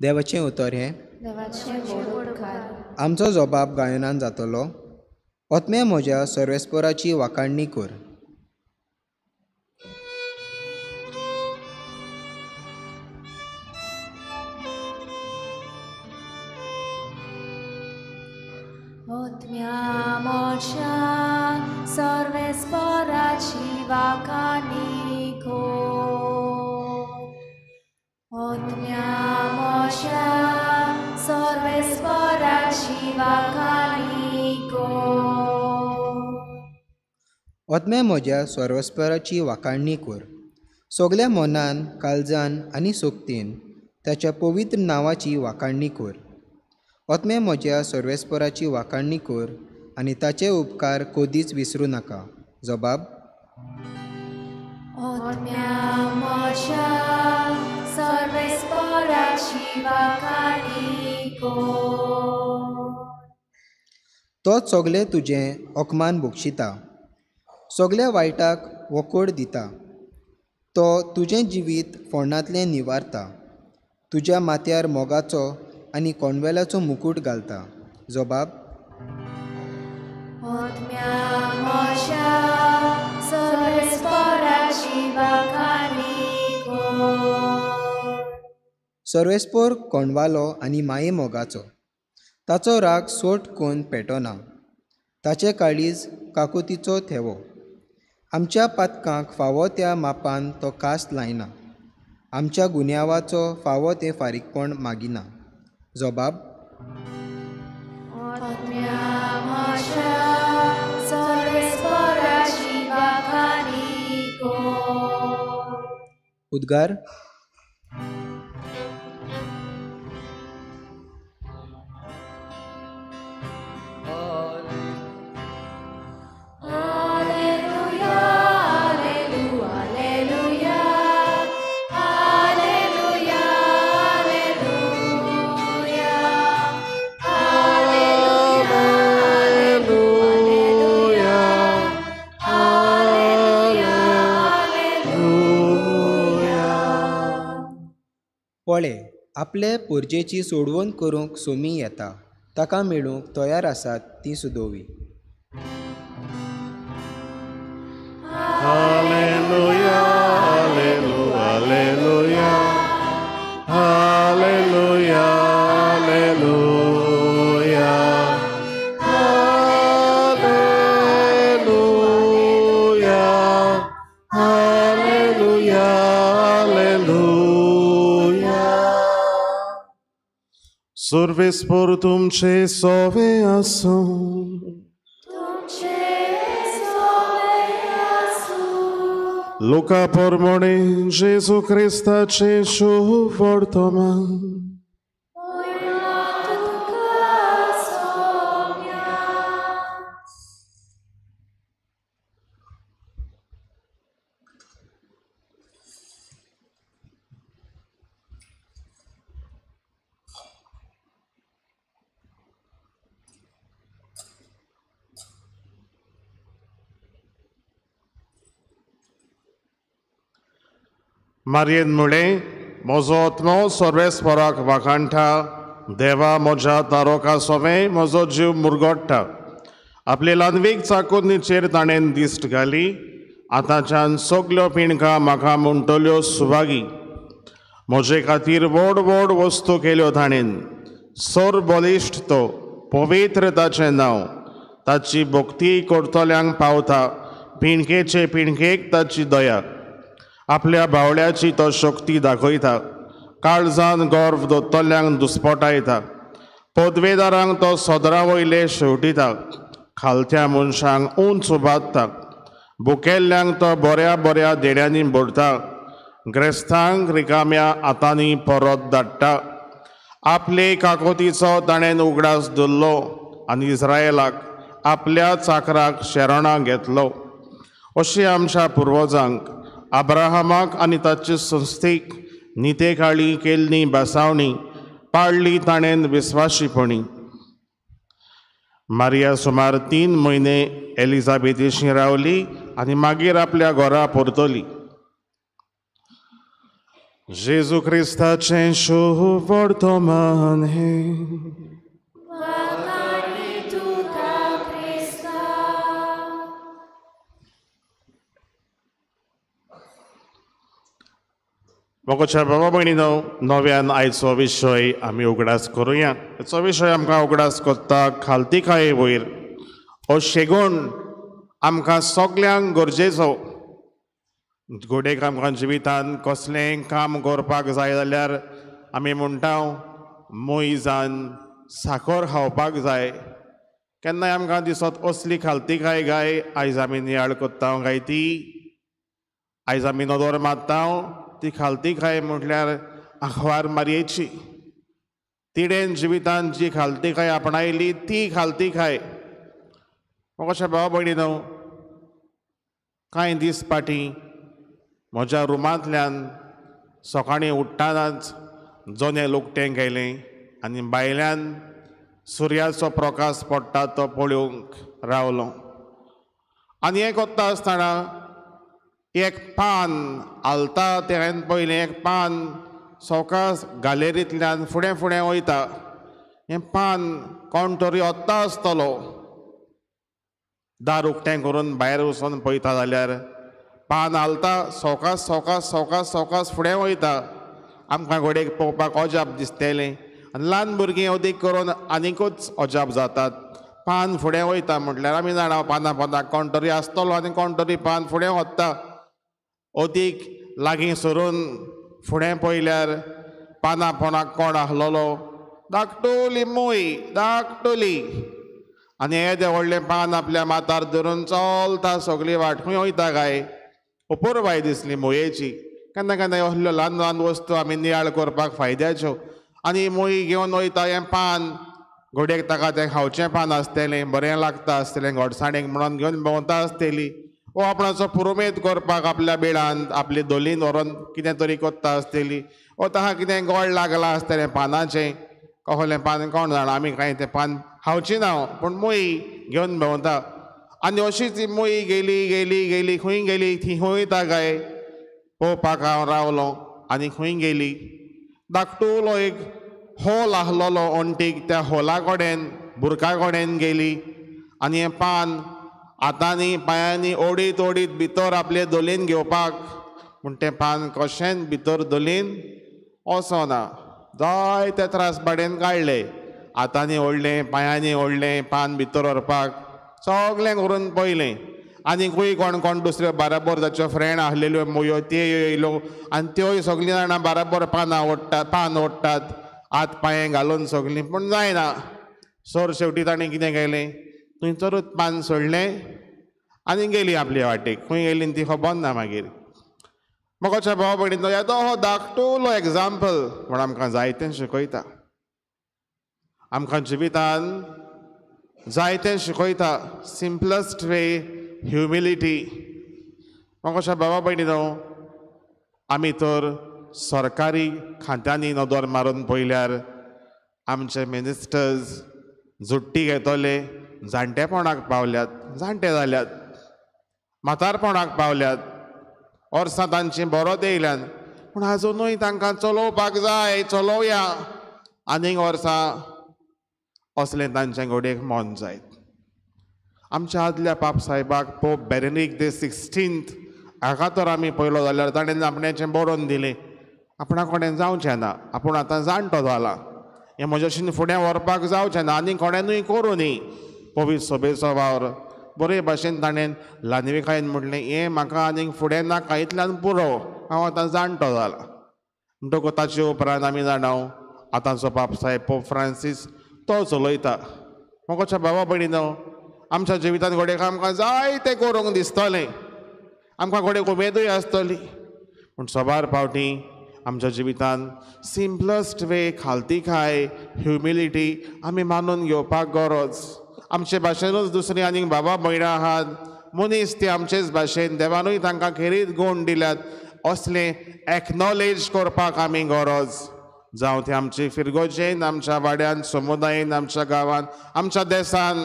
देवाचें उतर हें. आमचो जबाब गायनान जातलो. आत्म्या म्हज्या सर्वेस्पराची वाखाणणी कर. आत्म्या म्हज्या सर्वेस्पराची वाखाणणी कर. आत्म्या म्हज्या सर्वेस्पराची वाखाणणी कर. आत्म्या म्हज्या सर्वेस्पराची वाखाणणी कर. सगल्या मनान, काळजान आनी शक्तीन ताच्या पवित्र नांवाची वाखाणणी कर. आत्म्या म्हज्या सर्वेस्पराची वाखाणणी कर आनी ताचे उपकार कदीच विसरूं नाका. जबाब. आत्म्या म्हज्या सर्वेस्पराची वाखाणणी कर. तो सगळें तुजें अपमान बक्षिता, सगळ्या वायटाक वकोड दिता. तो तुजें जिवीत फोंडांतलें निवारता, तुज्या माथ्यार मोगाचो आनी कोणवेलाचो मुकूट घालता. जबाब. आत्म्या म्हज्या सर्वेस्पराची वाखाणणी कर. सर्वेस्पर कोणवालो आनी माये मोगाचो, ताचो राग सोट कोन्न पेटना, ताचें काळीज काकुतीचो थेवो. आमच्या पातकांक फावो त्या मापान तो कास लायना, आमच्या गुन्यांवाचो फावो तें फारीकपण मागिना. जबाब. आत्म्या म्हज्या सर्वेस्पराची वाखाणणी कर. उद्गार. पळे, आपले पोरजेची सोडवण करूंक सोमी येता, ताका मेळूंक तयार आसात ती सुदोवी. Hallelujah, hallelujah, hallelujah, hallelujah, hallelujah, hallelujah, hallelujah. सर्वेस्पर तुमचे सोवे आसूं. तुमचे सोवे आसूं. लुका प्रमाणे जेजू क्रिस्ताचें शुभ वर्तमान. वयलो तुका सोम्या. मारयेन म्हळें, म्हजो आत्मो सर्वेस्पराक वाखाणटा, देवा म्हज्या तारोका सोवें म्हजो जीव मुरगोडटा. आपले ल्हानवीक चाकोन्नीचेर ताणें दिश्ट घाली, आतांच्यान सगल्यो पिणकां म्हाका म्हणटल्यो सुभागी. म्हजे खातीर व्हड व्हड वस्तू केल्यो ताणें, सर बलिश्ट तो, पवित्र ताचें नांव. ताची भक्ती करतल्यांक पावता, पिणकेचे पिणकेक ताची दया. आपल्या बावळ्याची तो शक्ती दाखयता, काळजान गर्व दवरतल्यांक दुस्पटायता. पदवेदारांक तो सदरा वयले शेवटिता, खालत्या मनशांक उंच उबारता. भुकेल्ल्यांक तो बऱ्या बऱ्या देण्यांनी भरता, ग्रेस्तांक रिकाम्या हातांनी परत धाडटा. आपले काकोतीचो ताणें उगडास दवरलो आनी इस्रायलाक आपल्या चाकराक शरणां घेतलो. अशी आमच्या पुर्वजांक अब्राहमाक आनी ताचे संस्थेक नितेकाळी केल्ली बसावणी पाळ्ळी ताणें विस्वाशीपणी. मारिया सुमार 3 म्हयने एलिझाबेथीशी रावली आनी मागीर आपल्या घरा परतली. जेजू क्रिस्ताचें शुभ वर्तमान हें. वाखाणणी तुका क्रिस्ता. मोगाच्या बाबा भयणीनो, नव्यान आयचो विशय आमी उगडास करुया. हाचो विशय आमकां उगडास करता खालतीकाये वयर हो शेगूण आमकां सगल्यांक गरजेचो. घोडेक आमकां जिवितान कसलेंय काम करपाक जाय जाल्यार आमी म्हणटा मोयजान साखर खावपाक जाय. केन्नाय आमकां दिसत असली खालतीकाय गाय आयज आमी नियाळ करता काय ती, आयज आमी नदर मारता ती खालतीकाय म्हटल्यार आंकवार मारयेची. तिणेन जिवितान जी खालतीकाय आपणायली ती खालतीकाय. कशें भाव भयणी न्हू, कांय दीस फाटीं म्हज्या रुमांतल्यान सकाळीं उठ्ठानाच जनेल उकतें केलें आनी भायल्यान सुर्याचो प्रकाश पडटा तो पळोवंक रावलो. आनी हें करता आसतना एक पान हालता तें हांवें पळयलें. एक पान सवकास गॅलरींतल्यान फुडें फुडें वयता. हें पान कोण तरी वता आसतलो. दार उकतें करून भायर वचून पळयता जाल्यार पान हालता, सवकास सवकास सवकास सवकास फुडें वयता. आमकां घडयेक पळोवपाक अजाप दिसतलें आनी ल्हान भुरगीं अदीक करून आनीकूच अजाप जातात. पान फुडें वयता म्हटल्यार आमी जाणा पानां पोंदाक कोण तरी आसतलो आनी कोण तरी पान फुडें वता. अदीक लागीं सरून फुडें पळयल्यार पानां पोंदाक कोण आसलेलो, धाकटुली मूय, धाकटुली. आनी येदें व्हडलें पान आपल्या माथार धरून चलता सगळी वाट. खंय वयता काय? अपुरबाय दिसली मुयेची. केन्ना केन्ना असल्यो ल्हान ल्हान वस्तू आमी नियाळ करपाक फायद्याच्यो. आनी मूय घेवन वयता हें पान, घडयेक ताका तें खावचें पान आसतलें, बरें लागता आसतलें गोडसाणेक म्हणून घेवन भोंवता आसतली. वो आपणाचो पुरुमेद करपाक आपल्या बिळांत आपले धोलीन व्हरोन कितें तरी कोत्ता आसतली. वो ताका कितें गोड लागलां आसतलें पानाचें, कसलें पान कोण जाणा, आमी कांय तें पान खावची ना, पूण मूय घेवन भोंवता. आनी अशीच ती मूय गेली गेली गेली, खंय गेली ती खंय वयता काय पळोवपाक हांव रावलो. आनी खंय गेली, धाकटुलो एक होल आसलेलो ओंटीक, त्या होला कडेन बुरका कडेन गेली. आनी हें पान हातांनी पांयांनी ओडीत ओडीत भितर आपले धोलीन घेवपाक, पूण तें पान कशेंच भितर धोलीन वचना. जायते त्रास बाडेन काडले, हातांनी ओडलें पांयांनी ओडलें पान भितर व्हरपाक, सगळें करून पळयलें. आनीकूय कोण कोण दुसऱ्यो बाराबर ताच्यो फ्रेंड आसलेल्यो मुयो त्यो येयल्यो आनी त्योय सगळीं जाणां बाराबर पानां ओडटात, पान ओडटात, हात पांये घालून सगळीं, पूण जायना. सर शेवटी ताणें कितें केलें, थंयसरूच पान सोडलें आनी गेली आपले वाटेक. खंय गेली ती खबर ना मागीर. म्हाका भाव भयणींनो, येदो हो धाकटुलो एग्जाम्पल पूण आमकां जायतें शिकयता, आमकां जिवितान जायतें शिकयता. Simplest way humility. म्हाका बाबा भयणीनो, आमी तर सरकारी खात्यांनी नदर मारून पळयल्यार आमचे मिनिस्टर्स झुट्टी घेतले, जाणटेपणाक पावल्यात, जाणटे जाल्यात, म्हातारपणाक पावल्यात, वर्सां तांची बरोत येयल्यान, पूण आजुनूय तांकां चलोवपाक जाय, चलोवया आनीक वर्सां असलें तांचें घडयेक मन जायत. आमच्या आदल्या पाप साहेबाक पोप बेरेनीक the 16th हाका तर आमी पळयलो जाल्यार ताणें आपणाचें बरोवन दिलें, आपणा कडेन जावचें ना, आपूण आतां जाणटो जाला, हें म्हज्याशीन फुडें व्हरपाक जावचें ना, आनी कोणेनूय करूं न्ही पवित्र सभेचो वावर. बरे भाशेन ताणें ल्हानविकायेन म्हटलें, हें म्हाका आनीक फुडें नाका, इतल्यान पुरो, हांव आतां जाणटो जाला. म्हणटकूच ताचे उपरांत आमी जाणाव आतांचो पाप साहेब पोप फ्रांसीस तो चलयता. म्हाका बाबा भयणीनो, आमच्या जिवितांत घडयेक आमकां जायतें करूंक दिसतलें, आमकां घडयेक उमेदूय आसतली, पूण साबार फावटी आमच्या जिवितान सिम्पलस्ट वे खालतीकाय ह्युमिलिटी आमी मानून घेवपाक गरज. आमचे भाशेनूच दुसरी आनीक बाबा भयणां आहात, मनीस ते आमचेच भाशेन, देवानूय तांकां खेरीत गूण दिल्यात, असलें एक्नॉलेज करपाक आमी गरज. जावं ते आमचे फिरगोजेन, आमच्या वाड्यान, समुदायेन, आमच्या गांवान, आमच्या देसान,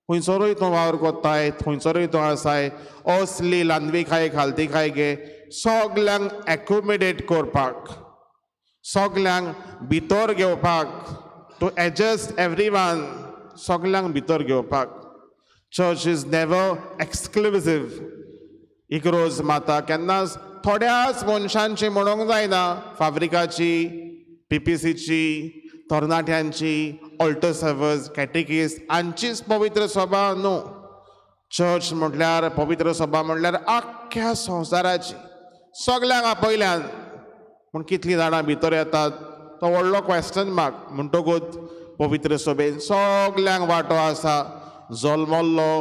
खंयसरूय तूं वावर कोत्ताय, खंयसरूय तूं आसाय, असली ल्हानविकाय खालतीकाय गे सगल्यांक एकोमोडेट करपाक, सगल्यांक भितर घेवपाक, टू एडजस्ट एवरी वन, सगल्यांक भितर घेवपाक. Church is never exclusive. इग्रोज माता केन्नाच थोड्याच मनशांची म्हणूंक जायना, फाब्रिकाची, पीपीसीची, तरणाट्यांची, ऑल्टर सर्वर्स, कॅटेकिस्ट हांचीच पवित्र सभा न्हू. चर्च म्हटल्यार पवित्र सभा म्हटल्यार आख्ख्या संवसाराची, सगल्यांक आपयल्यान. पूण कितलीं जाणां भितर येतात तो व्हडलो क्वेश्चन मार्क. म्हणटकूच पवित्र सभेन सगल्यांक वांटो आसा. जल्मल्लो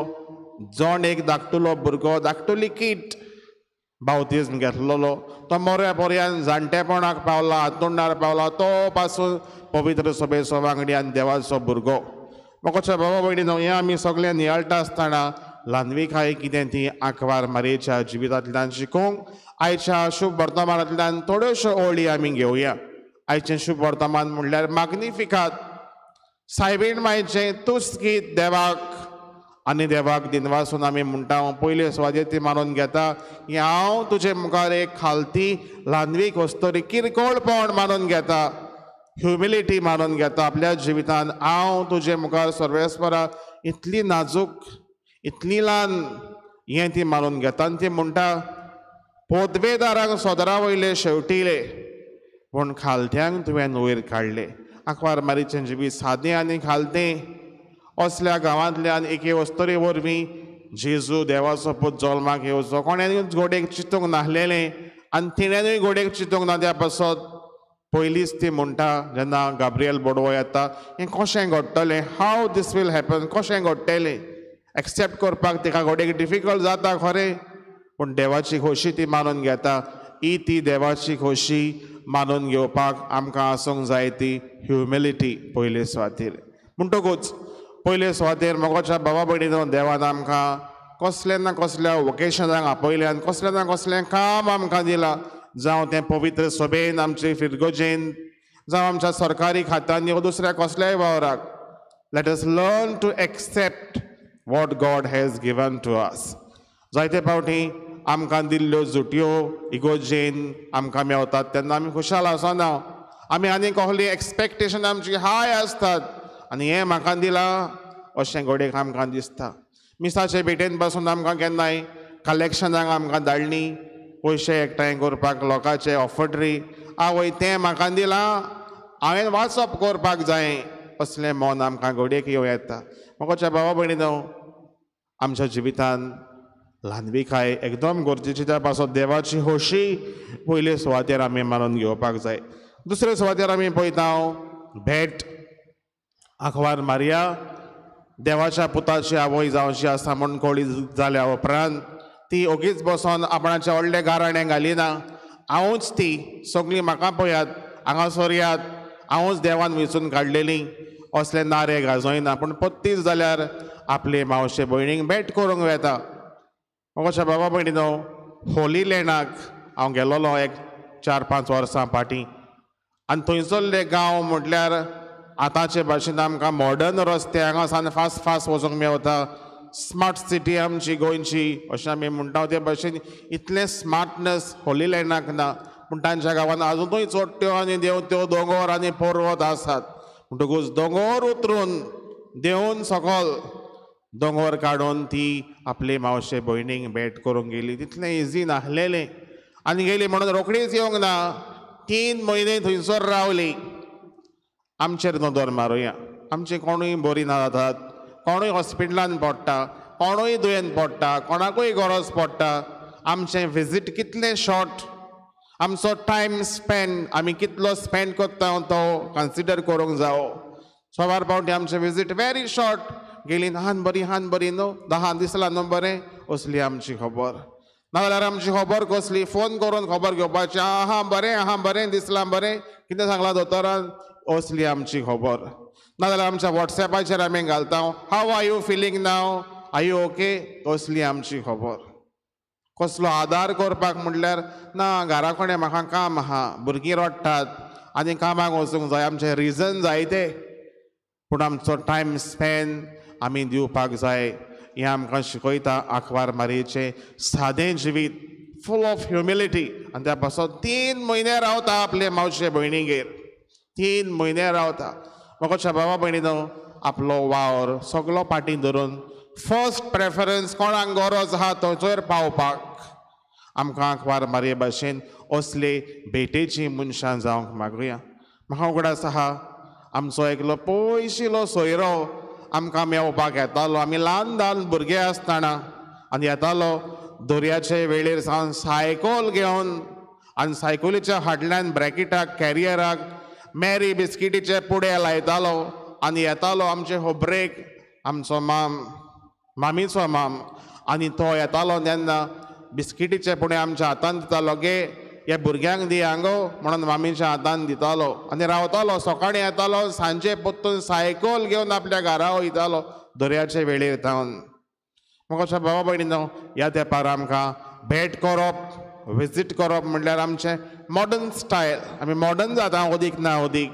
जण एक धाकटुलो भुरगो, धाकटुली कीट, बावतिज्म घेतलेलो तो मोऱ्या पोरयान जाणटेपणाक पावला, हातुंडार पावला, तो पासून पवित्र सभेचो वांगडी आनी देवाचो भुरगो. मोगाच्या बाबा भयणीनो, हें आमी सगळें नियाळटा आसतना ल्हानविकाय कितें ती आंकवार मारयेच्या जिवितांतल्यान शिकूंक आयच्या शुभ वर्तमानांतल्यान थोड्योश्यो ओळी आमी घेवया. आयचें शुभ वर्तमान म्हणल्यार माग्निफिकात, सायबीण मायचें तुस्त गीत देवाक आनी देवाक दिनवासून आमी म्हणटा. पयले सुवातेर ती मानून घेता की हांव तुजे मुखार एक खालती ल्हानवीक वस्तोरी किरकोळपण मानून घेता, ह्युमिलिटी मानून घेता आपल्या जिवितान. हांव तुजे मुखार सर्वेस्परा इतली नाजूक, इतली ल्हान हें ती मानून घेता. आनी ती म्हणटा पोदवेदारांक सोदरा वयले शेवटिले पूण खालत्यांक तुवें वयर काडले. आंकवार मारीचें जिवीत सादें आनी खालतें. असल्या गांवांतल्यान एके वस्तुरे वरवीं जेजू देवाचो पूत जल्माक येवचो कोणेनूच गोडेक चिंतूंक नासलेलें आनी तिणेनूय गोडेक चिंतूंक ना. त्या पासत पयलींच ती म्हणटा जेन्ना गाब्रियल बोडवो येता हें कशें घडटलें, हाव these will happen, कशें घडटलें एक्सेप्ट करपाक तिका गोडेक डिफिकल्ट जाता खरें, पूण देवाची खोशी ती मानून घेता. ही ती देवाची खोशी मानून घेवपाक आमकां आसूंक जाय ती ह्युमिलिटी पयले सुवातेर. म्हणटकूच पयले सुवातेर मोगाच्या बाबा भयणीनो, देवान आमकां कसल्या ना कसल्या वोकेशनाक आपयल्यान, कसलें ना कसलें काम आमकां दिलां, जावं तें पवित्र सभेन, आमचे फिरगोजेन, जावं आमच्या सरकारी खात्यांनी वा दुसऱ्या कसल्याय वावराक. Let us learn to accept what God has given to us. जायते फावटी आमकां दिल्ल्यो जुटयो इगोजेन आमकां मेवतात तेन्ना आमी खुशाल आसना, आमी आनी कसली एक्सपेक्टेशन आमची हाय आसतात आनी हें म्हाका दिलां अशें घडयेक आमकां दिसता. मिसाचे भेटेन बसून आमकां केन्नाय कलेक्शनाक आमकां धाडली पयशे एकठांय करपाक लोकांचे ऑफटरी, आवय तें म्हाका दिलां हांवें वाचप करपाक जाय असलें मन आमकां घडयेक येवं येता. मोगाच्या भावा भयणीनो, आमच्या जिवितान ल्हानविकाय एकदम गरजेची, त्या पासत देवाची खोशी पयले सुवातेर आमी मानून घेवपाक जाय. दुसरे सुवातेर आमी पळयता भेट. आंकवार मारिया देवाच्या पुताची आवय जावची आसा म्हूण कळी जाल्या उपरांत ती ओगीच बसोन आपणाचें व्हडलें गाराणें घालिना, हांवूच ती, सगळीं म्हाका पळयात, हांगासर यात, हांवूच देवान वेंचून काडलेली असले नारे गाजयना, पूण पत्तीस जाल्यार आपले मावशे भयणीक भेट करूंक वेता. मोगाच्या बाबा भयणीनो, होली लेणाक हांव गेलोलो एक 4-5 वर्सां फाटीं आनी थंयसरले गांव म्हटल्यार आतांचे भाशेन आमकां मॉडर्न रस्ते हांगा सान फास्ट फास्ट वचूंक मेवता. स्मार्ट सिटी आमची गोंयची अशें आमी म्हणटा ते भाशेन इतलें स्मार्टनस होली लँडाक ना, पूण तांच्या गांवांत आजुनूय चोडट्यो आनी देंवत्यो दोंगर आनी पर्वत आसात. म्हणटकूच दोंगर उतरून देंवन सकल दोंगर काडून ती आपले मावशे भयणीक भेट करूंक गेली. तितलें इजी नासलेलें आनी गेली म्हणून रोखडीच येवंक ना, 3 म्हयने थंयसर रावली. आमचेर नदर मारुया, आमचे कोणूय बरी ना जातात, कोणूय हॉस्पिटलान पडटा, कोणूय दुयेंत पडटा, कोणाकूय गरज पडटा. आमचें विजीट कितलें शॉर्ट, आमचो टायम स्पेंड आमी कितलो स्पेंड करता तो कन्सिडर करूंक जावो. सवार फावटी आमचें विजीट व्हेरी शॉर्ट, गेली हान बरी हान बरी न्हू, 10 दिसला न्हू बरें, असली आमची खबर. नाजाल्यार आमची खबर कसली, फोन करून खबर घेवपाची, आहा बरें आहा बरें दिसलां बरें, कितें सांगलां दोतोरान, असली आमची खबर. नाजाल्यार आमच्या वॉट्सएपाचेर आमी घालता, how are you feeling now, are you okay, असली आमची खबर. कसलो आदार करपाक म्हटल्यार ना, घरा कडेन म्हाका काम आहा, भुरगीं रडटात आनी कामाक वचूंक जाय, आमचें रिजन जायते, पूण आमचो टायम स्पेंड आमी दिवपाक जाय. हें आमकां शिकयता आंकवार मारयेचें सादें जिवीत, फूल ऑफ ह्युमिलिटी. आनी त्या पासत 3 म्हयने रावता आपले मावशे भयणीगेर, 3 म्हयने रावता. मोगाच्या बाबा भयणीनो, आपलो वावर सगलो फाटीं धरून फर्स्ट प्रेफरन्स कोणाक गरज आहा थंयसर पावपाक आमकां आंकवार मारये भाशेन असले भेटेची मनशां जावंक मागुया. म्हाका उगडास आहा आमचो एकलो पयशिलो सोयरो आमकां मेवपाक येतालो. आमी ल्हान ल्हान भुरगे आसतना आनी येतालो दर्याचे वेळेर सावन सायकल घेवन, आनी सायकलीच्या फाटल्यान ब्रॅकेटाक कॅरियराक मॅरी बिस्किटीचे पुडे लायतालो आनी येतालो आमचे होब्रेक आमचो माम, मामीचो माम. आनी तो येतालो तेन्ना बिस्किटीचे पुणे आमच्या हातान दितालो, गे ह्या भुरग्यांक दी हांगो म्हणून मामीच्या हातान दितालो आनी रावतालो. सकाळीं येतालो, सांजे परतून सायकल घेवन आपल्या घरा वयतालो दर्याचे वेळेर थावन. म्हाका बाबा भयणीनो, ह्या तेंपार आमकां भेट करप, विजीट करप म्हणल्यार आमचें मॉडर्न स्टायल. आमी मॉडर्न जाता अदीक ना अदीक.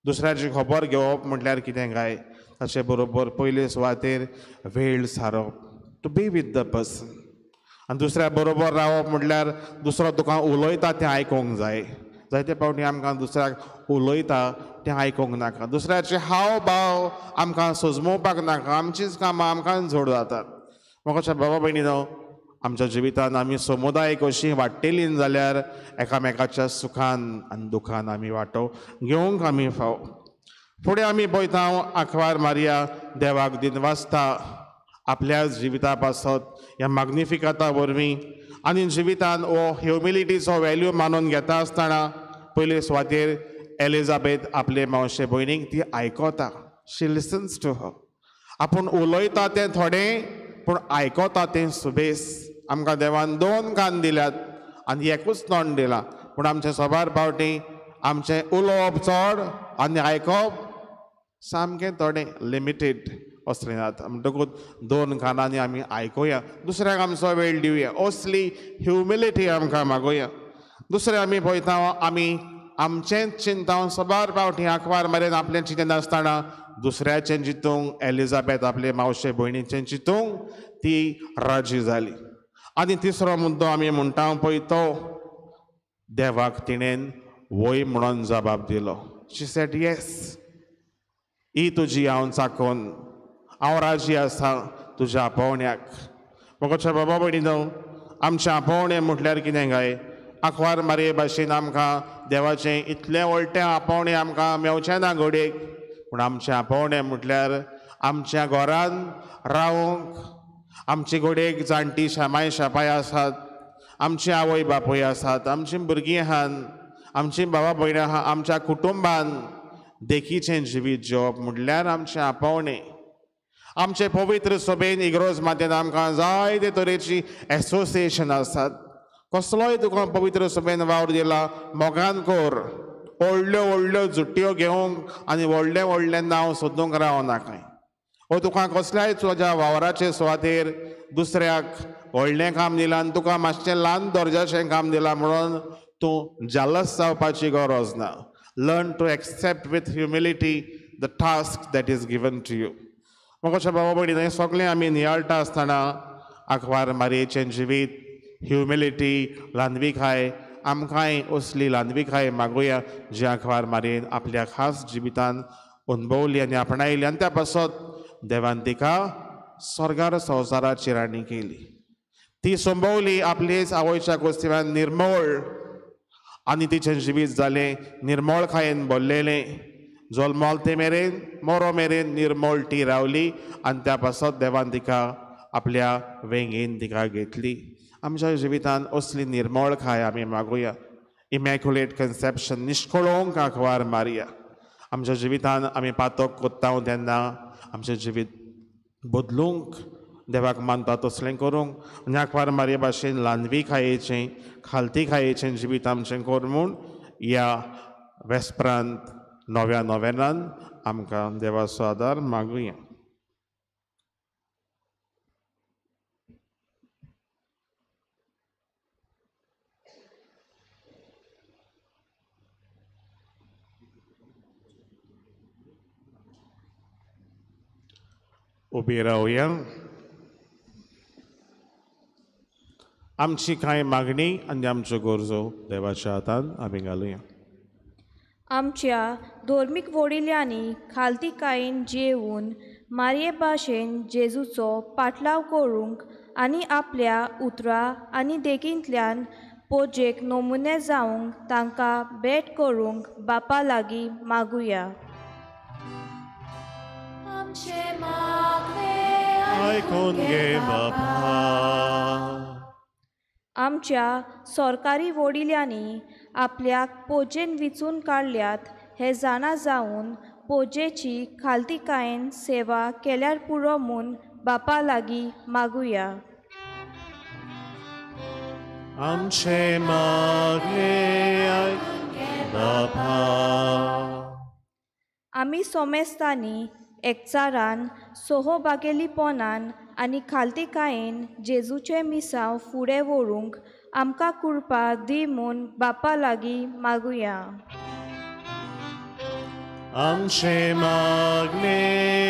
दुसऱ्याची खबर घेवप म्हटल्यार कितें काय, ताचे बरोबर पयले सुवातेर वेळ सारप, to be with the person. आनी दुसऱ्या बरोबर रावप म्हटल्यार दुसरो तुका उलयता तें आयकूंक जाय. जायते फावटी आमकां दुसऱ्याक उलयता तें आयकूंक नाका, दुसऱ्याचे हाव भाव आमकां सोजमोवपाक नाका, आमचीच कामां आमकां जोड जातात. म्हाका बाबा भयणीनो, आमच्या जिवितान आमी समुदाय कशी वाडटेली जाल्यार एकामेकाच्या सुखान आनी दुखान आमी वांटो घेवंक आमी फाव. फुडें आमी पळयता आंकवार मारिया देवाक दिनवासता आपल्या जिविता पासत ह्या माग्निफिकाता वरवीं आनी जिवितान हो ह्युमिलिटीचो वेल्यू मानून घेता आसतना पयले सुवातेर एलिजाबेथ आपले मावशे भयणीक ती आयकता. शी लिसन्स टू हर. आपूण उलयता तें थोडें पूण आयकता तें सुबेस. आमकां देवान दोन कान दिल्यात आनी एकूच तोंड दिलां, पूण आमचें साबार फावटी आमचें उलोवप चड आनी आयकप सामकें थोडें, लिमिटेड असलें जाता. म्हणटकूच दोन कानांनी आमी आयकुया, दुसऱ्याक आमचो वेळ दिवया, असली ह्युमिलिटी आमकां मागोया. दुसरें आमी पळयता आमी आमचेंच चिंता साबार फावटी आंकवार मेरेन आपलें चिंतनासतना दुसऱ्याचें चिंतूंक एलिजाबेथ आपले मावशे भयणीचें चिंतूंक ती राजी जाली. आनी तिसरो मुद्दो आमी म्हणटा पळय तो देवाक तिणेन वय म्हणून जबाब दिलो. शी सेड येस, ही तुजी हांव चाकोन, हांव राजी आसा तुज्या आपोवण्याक. म्हाका बाबा भयणीनो, आमचें आपोवणें म्हटल्यार कितें काय, आंकवार मारये भाशेन आमकां देवाचें इतलें व्हडलें आपोवणें आमकां मेवचें ना घडयेक, पूण आमचें आपोवणें म्हटल्यार आमच्या घरान रावंक आमचे घडयेक जाणटी शामाय शापाय आसात, आमची आवय बापूय आसात, आमचीं भुरगीं आहात, आमची बाबा भयणां आहा, आमच्या कुटुंबान देखीचें जिवीत जिवप म्हटल्यार आमचें आपोवणें. आमचे पवित्र सभेन इग्रोज मातेन आमकां जायते तरेची एसोसिएशन आसात. कसलोय तुका पवित्र सभेन वावर दिला मोगान कर, व्हडल्यो व्हडल्यो जुट्यो घेवंक आनी व्हडलें व्हडलें नांव सोदूंक रावनाकाय. वो तुका कसल्याय तुज्या वावराचे सुवातेर दुसऱ्याक व्हडलें काम दिलां आनी तुका मातशें ल्हान दर्जाचें काम दिलां म्हणून तूं जालस जावपाची गरज ना. Learn to accept with humility the task that is given to you. म्हाका बाबा भयणी, हें सगळें आमी नियाळटा आसतना आंकवार मारयेचें जिवीत, ह्युमिलिटी, ल्हानविकाय, आमकांय असली ल्हानविकाय मागुया जी आंकवार मारयेन आपल्या खास जिवितान अणभवली आनी आपणायली आनी त्या पासत देवान तिका स्वर्गार संवसाराची राणी केली. ती संभवली आपलेच आवयच्या कोस्तिवान निर्मळ आनी तिचें जिवीत जालें निर्मळकायेन भरलेलें. जल्मल ते मेरेन मोरो मेरेन निर्मळ ती रावली आनी त्या पासत देवान तिका आपल्या वेंगेन तिका घेतली. आमच्या जिवितान असली निर्मळकाय आमी मागुया. इमॅक्युलेट कन्सेप्शन, निश्कळोंक आंकवार मारया. आमच्या जिवितान आमी पातक कोत्ता तेन्ना आमचें जिवीत बदलूंक देवाक मानता तसलें करूंक आनी आंकवार मारये भाशेन ल्हानविकायेचें खालतीकायेचें जिवीत आमचें कर म्हूण ह्या वेस्परांत नव्या नोवेनान आमकां देवाचो आदार मागुया. उबी रावया. आमची कांय मागणी आनी आमच्यो गरजो देवाच्या हातान आमी घालुया. आमच्या धर्मीक वडिलांनी खालतीकायेन जेवन मारये भाशेन जेजूचो पाटलाव करूंक आनी आपल्या उतरां आनी देखींतल्यान पोजेक नमुने जावंक तांकां भेट करूंक बापा लागीं मागुया. आयकून घे बापा. आमच्या सरकारी वडिलांनी आपल्याक पोजेन विचून काडल्यात हें जाणा जावन पोजेची खालतीकायेन सेवा केल्यार पुरो म्हूण बापा लागीं मागुया. आमचे मागणे आयक बापा. आमी सोमेस्तांनी एकचारान सोहोबागेलीपणान आनी खालतीकायेन जेजूचें मिसांव फुडें व्हरूंक आमकां कृपा दी म्हूण बापा लागीं मागुया. आमचे मागणे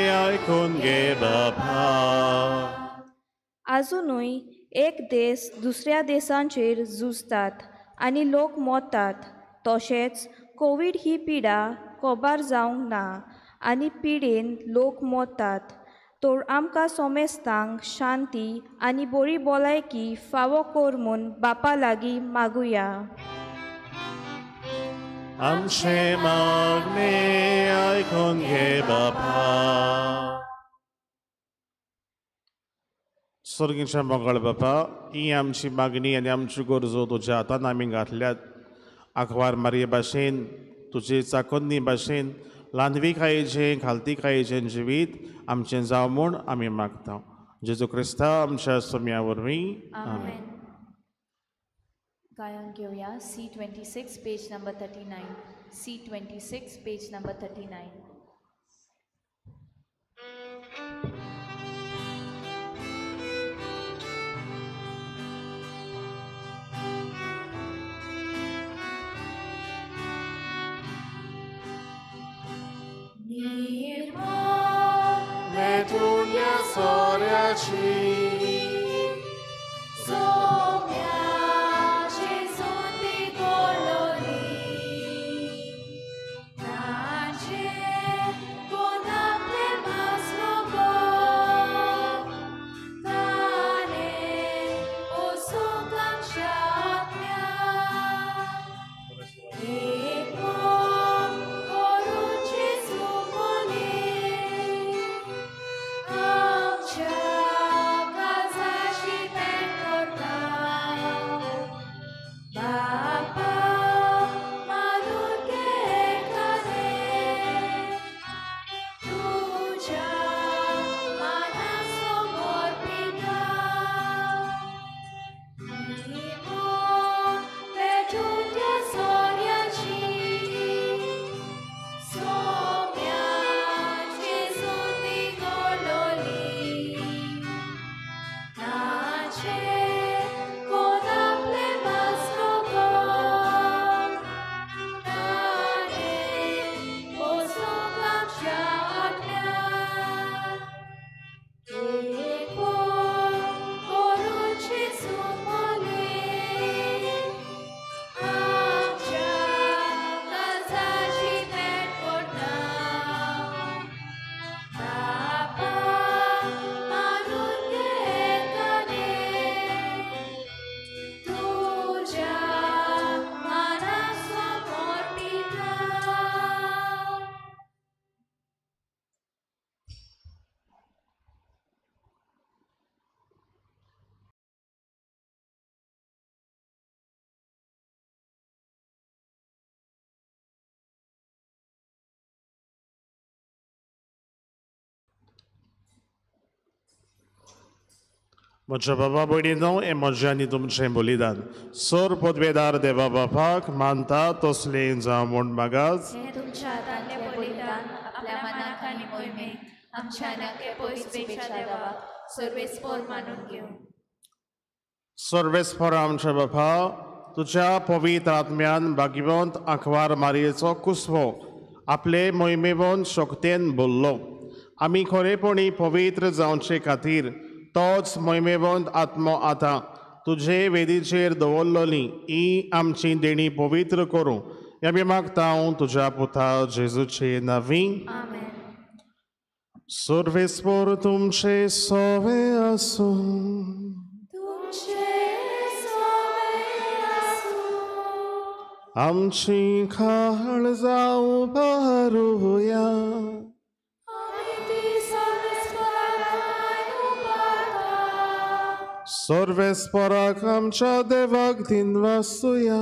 आयकून घे बापा. आजुनूय एक देस दुसऱ्या देशांचेर झुजतात आनी लोक मरतात, तशेंच कोवीड ही पिडा कोबार जावंक ना आनी पिडेन लोक मरतात. तर आमकां सोमेस्तांक शांती आनी बरी भलायकी फावो कर म्हूण बापा लागीं मागुया. आमचे मागणे आयकून घे बापा. स्वर्गीच्या मंगळ बापा, ही आमची मागणी आनी आमच्यो गरजो तुज्या हातान आमी घातल्यात. आंकवार मारये भाशेन, तुजे चाकोन्नी भाशेन ल्हानविकायेचें खालतीकायेचें जिवीत आमचें जावं म्हूण आमी मागता. जेजू क्रिस्ता आमच्या सोम्या वरवीं आमेन. गायन घेवया C26 page number 39. C26 page number 39. Metunya soraci Somia Jesuti colori Nace con aple maslogo Tane osukam shatmya Eko koruche sumoli Amcha kazashi pekorta Bapa maruke kare Tuja manaso morpita Nimo petutia soriaci Somia Jesuti gololi Nace con aple maslogo Tane osukam shatmya Eko koruche sumoli Amcha kazashi pekorta Bapa maruke kare Tuja manaso morpita. म्हज्या बाबा भयणीनो हें म्हजें आनी तुमचें बलिदान सोर पदवेदार देवा बापाक मानता तसलें जावं म्हूण मागास. हें तुमच्या हातांतलें बलिदान आपल्या मनाक आनी मोहिमेक आमच्या नाके पयस शुभेच्छा देवाक सर्वेस्पोर मानून घेवं. सर्वेस्पोर आमच्या बापा, तुज्या पवित्र आत्म्यान भाग्यवंत आंकवार मारयेचो कुसवो आपले मोहिमेवन शक्तेन बोल्लो. आमी खरेपणी पवित्र जावचे खातीर तोच मोहिमेवंत आत्मो आतां तुजे वेदीचेर दवरलोली ही आमची देणी पवित्र करूं आमी मागता तुज्या पुता जेजूचे नांवी. आमेन. सर्वेस्पोर तुमचे सोवे आसूं. तुमचे सोवे आसूं. आमची खाळ जावं पारुया. आमी ती सर्वेस्पोराक उबारता. सर्वेस्पोराक आमच्या देवाक दिनवासुया.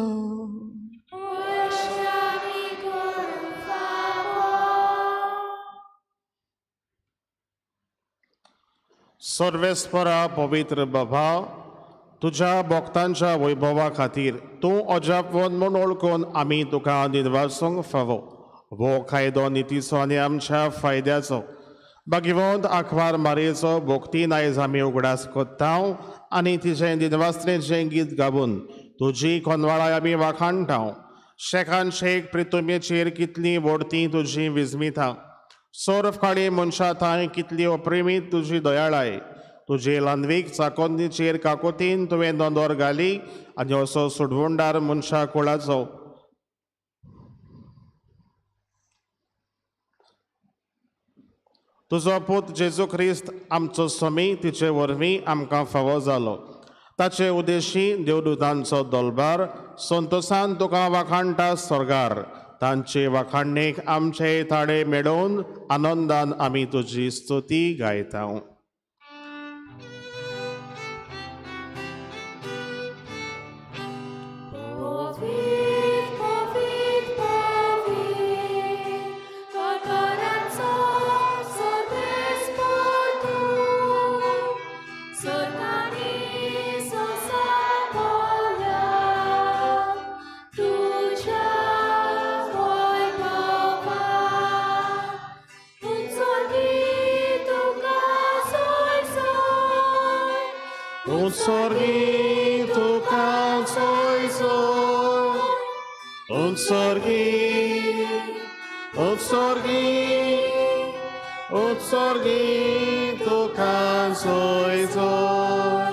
अशें आमी करूंक फावो. सर्वेस्पोरा पवित्र बाबा, तुज्या भक्तांच्या वैभवा खातीर तूं अजापवन म्हूण वळखून आमी तुका दिनवासूंक फावो. वो कायदो नितीचो आनी आमच्या फायद्याचो. भाग्यवंत आंकवार मारयेचो भक्तीन आयज आमी उगडास कोत्ता आनी तिजें दिनवासनेचें गीत गावून तुजी कोनवाळाय आमी वाखाणटा. शेखान शेख प्रितुमेचेर कितली व्हडती तुजी विजमिता, सोरफ काळी मनशा थांय कितली अप्रेमीत तुजी दयाळाय. तुजे लांदवीक चाकोंदीचेर काकोतीन तुवें नदर घाली आनी असो सुडवुंडार मनशा कुळाचो. तुजो पूत जेजू क्रिस्त आमचो स्वामी तिचे वरवीं आमकां फावो जालो. ताचे उद्देशी देवदूतांचो दलबार संतोसान तुका वाखाणटा स्वर्गार. तांचे वाखाणणेक आमचे ताळे मेळोवन आनंदान आमी तुजी स्तुती गायता. Unsorgi tuka soy soy, unsorgi, unsorgi, unsorgi tuka soy soy.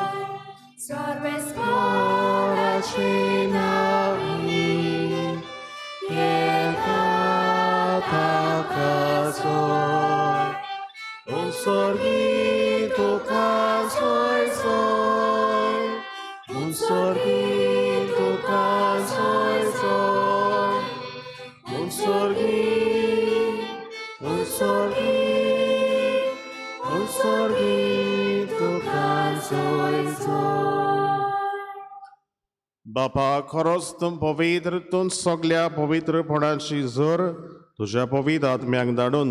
Sorbes poracinavi, yekataka soy. Unsorgi tuka soy soy. Unsorgi tuka soy soy. Unsorgi, unsorgi, unsorgi tuka soy soy. बापा खरोच तूं पवित्र, तूं सगल्या पवित्रपणाची जोर तुज्या पवित्र आत्म्याक धाडून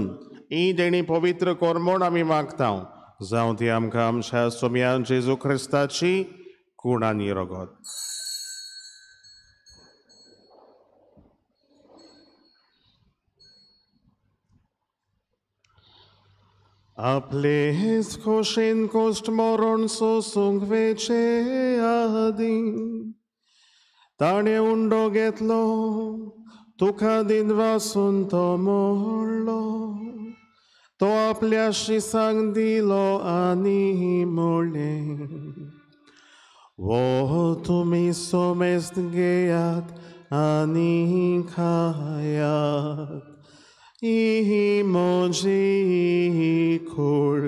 ही देणी पवित्र कर म्हूण आमी मागता. जावं ती आमकां आमच्या सोम्यान जेजू क्रिस्ताची कूड आनी रगत. आपलेच खोशेन कोश्ट मरण सोसूंक वेचे आदीं ताणें उंडो घेतलो, तुका दिनवासून तो मोडलो, तो आपल्या शिसांक दिलो आनी म्हणलें, वो तुमी सोमेस्त घेयात आनी खायात, ही म्हजी कूड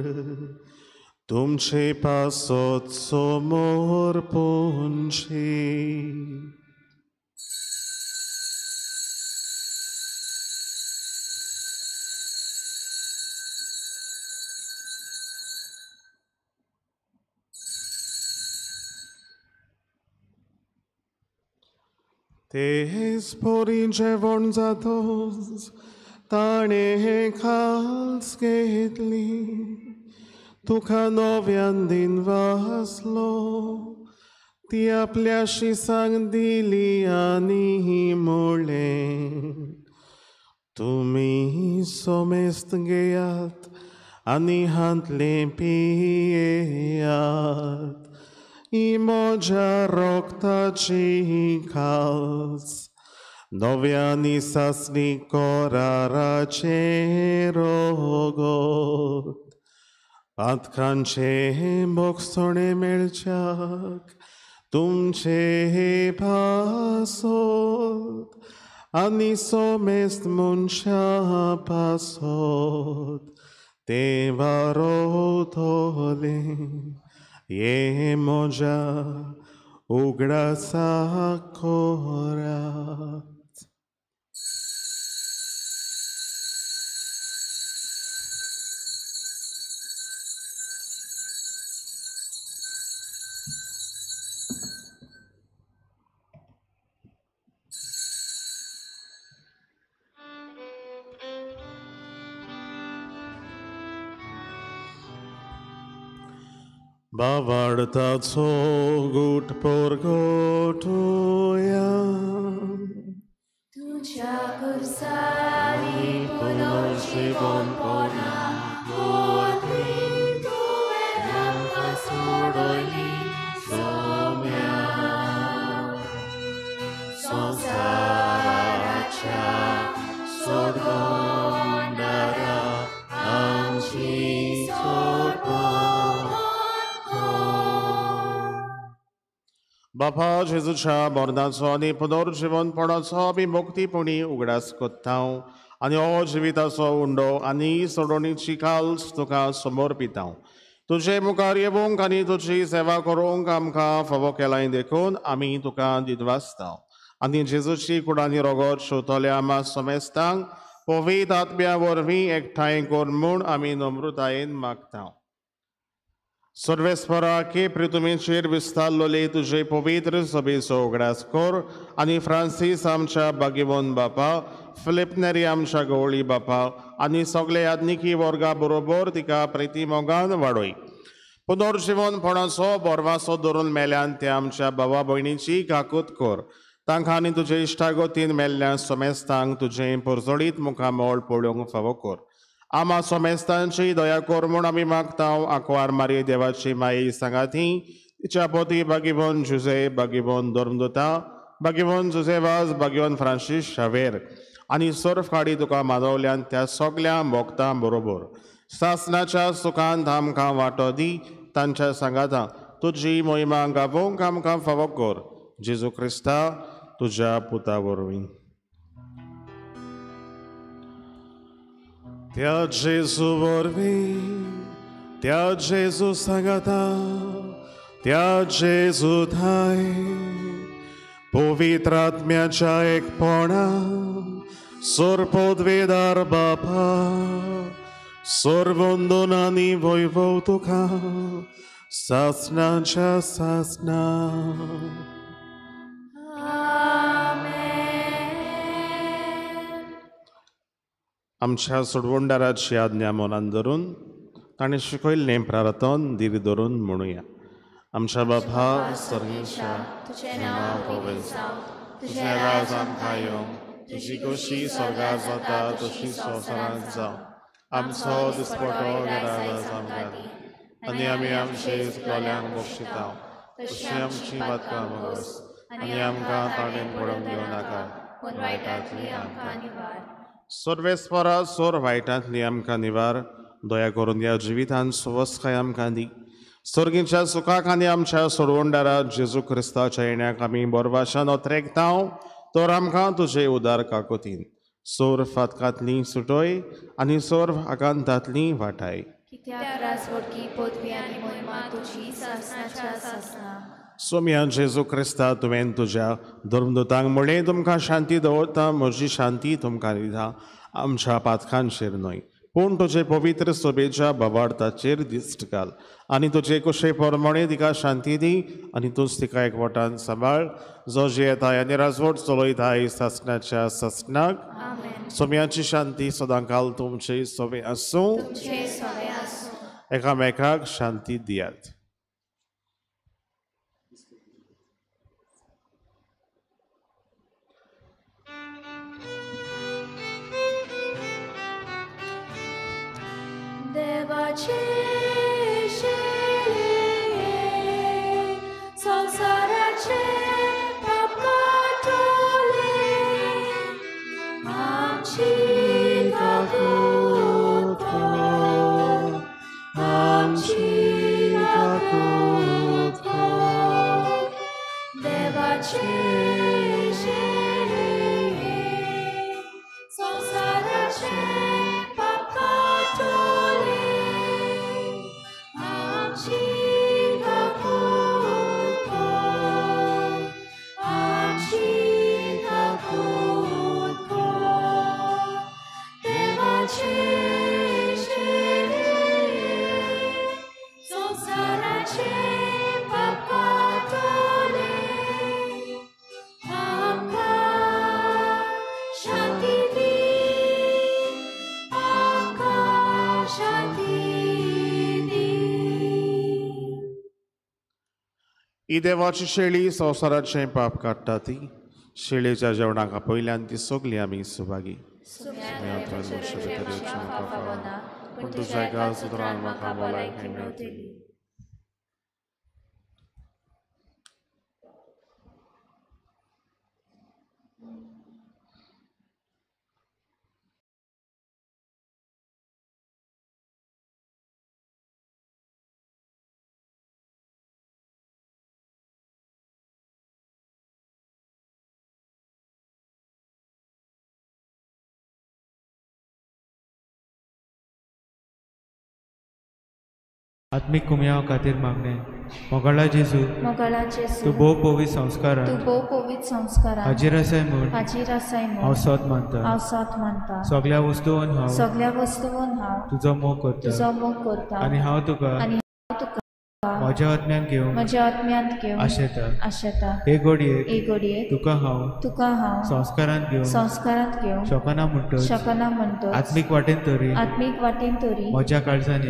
तुमचे पासत समोर पुंची. तेच परी जेवण जातोच ताणें खास घेतली, तुका नव्यान दिनवासलो, ती आपल्या शिसांक दिली आनी म्हणलें, तुमी सोमेस्त घेयात आनी हांतलें पियेयात, ही म्हज्या रक्ताची खास नव्यानी सासणी कराराचें रगत. पातकांचें भोगसणें मेळच्याक तुमचे पासत आनी सोमेस्त मनशां पासत तें वारोवतलें हें म्हज्या उगडासाक करात. बावाडताचो गुट पोरगोटुया तुझ्या कुर्सारी पुनर्जीवनपणा वरवीं तुवें आमकां सोडयली सोम्या संवसाराच्या सोडवणारा आमची सोडवण. बापा जेजूच्या मरणाचो आनी पुनर्जीवनपणाचो आमी मुक्तीपणी उगडास कोत्ता आनी हो जिविताचो उंडो आनी सोडवणीची काल्स तुका समर्पिता. तुजे मुखार येवंक आनी तुजी सेवा करूंक आमकां फावो केलाय देखून आमी तुका दिनवासता आनी जेजूची कुडांनी रोगत शिंवतल्या आमा समेस्तांक पवित्र आत्म्या वरवीं एकठांय कर म्हूण आमी नम्रतायेन मागता. सर्वेस्परा के पृथ्वीचेर विस्तारलोले तुजे पवित्र सभेचो उगडास कर आनी फ्रांसीस आमच्या बागिवन बापा, फिलिप नेरी आमच्या गवळी बापा आनी सगळे आदनिकी वर्गा बरोबर तिका प्रिती मोगान वाडय. पुनर्जीवनपणाचो बोरवासो धरून मेल्यान त्या आमच्या बाबा भयणीची काकूत कर. तांकां आनी तुजे इश्टागतीन मेल्ल्या समेस्तांक तुजें परजळीत मुखामळ पळोवंक फावो कर. आमा समेस्तांची दया कर म्हूण आमी मागता. आंकवार मारी देवाची माई सांगाती तिच्या पोती बागिवन जुजे, बागिवन धर्मदुता, बागिवन जुजेवाज, बागिवन फ्रांसीस शावेर आनी सर्फ काडी तुका मानवल्यान त्या सगल्या भोगतां बरोबर सासनाच्या सुखांत आमकां वांटो दी. तांच्या सांगाता तुजी मोहिमा गावोवंक आमकां फावो कर. जेजू क्रिस्ता तुज्या पुता वरवीं. त्या जेजू वरवीं, त्या जेजू सांगाता, त्या जेजू थाय पवित्र आत्म्याच्या एकपणा सर्वपदवेदार बापा सर्वंदन आनी वैभव तुका सासनाच्या सासना. आमच्या सोडवणदाराची आज्ञा मनान धरून ताणें शिकयल्लें प्रार्थन धीर धरून म्हणुया. आमच्या बापा सर्गेशा, तुझें नांव पवित्र जावं, तुजें राज आमकां येवं, तुजी खोशी स्वर्गार जाता तशी संवसारांत जावं. आमचो दिसपटो घरा आमकां दी आनी आमी आमचे चुकलोल्यांक बक्षिता तशी आमची वातकां बगस आनी आमकां ताणें पडोवंक घेवं नाका पूण वायटांतली आमकां निवार. सर्वेस्परा सोर वायटांतली आमकां निवार. दया करून ह्या जिवितांत सुवस्काय आमकां दी. सर्गीच्या सुखाक आनी आमच्या सोडवणदारा जेजू क्रिस्ताच्या येण्याक आमी बोरवाशान ओत्रेकता तर आमकां तुजे उदार काकोतीन सोर फातकांतली सुटोय आनी सोर आकांतांतली वाटाय. कित्याक राजवटकी पदवी आनी मोहिमा तुजी सासनाच्या सासना. सोम्या जेजू क्रिस्ता, तुवें तुज्या धर्मदूतांक म्हणलें तुमकां शांती दवरता, म्हजी शांती तुमकां दिता. आमच्या पातकांचेर न्हय पूण तुजे पवित्र सभेच्या भावार्थाचेर दिश्ट घाल आनी तुजे कुशे प्रमाणे तिका शांती दी आनी तूंच तिका एकवटान सांबाळ, जो जियेता आनी राजवट चलयता सासनाच्या सासनाक. सोम्याची शांती सदांकाल तुमचे सोवे आसूं. एकामेकाक शांती दियात. देवाचे संवसाराचे पाप काडटले, आमची काकूत कर, आमची काकूत कर. देवाचे संवसाराचे पाप काडटले, आमची काकूत कर, आमची काकूत कर. देवाचे संवसाराचे पाप काडटले, आमकां शांती दी, आमकां शांती दी. ही देवाची शेळी संवसाराचें पाप काडटा ती शेळयेच्या जेवणाक आपयल्यान ती सगळी आमी सुभागी. पूण तुज्या एका सुत्रान म्हाका भलायकी मेळटली. आत्मीक कुमयाव खातीर मागणें. मोगाळा जेजू, तूं भोव पवित्र संस्कारान हाजीर आसाय म्हूण हांव सत मानता. सगळ्या वस्तून हांव तुजो मोग करता आनी हांव तुका म्हज्या आत्म्यान घेवन आशेता. हे घडयेक तुका हांव संस्कारांत घेवन शकना म्हणटच आत्मीक वाटेन तरी म्हज्या काळजान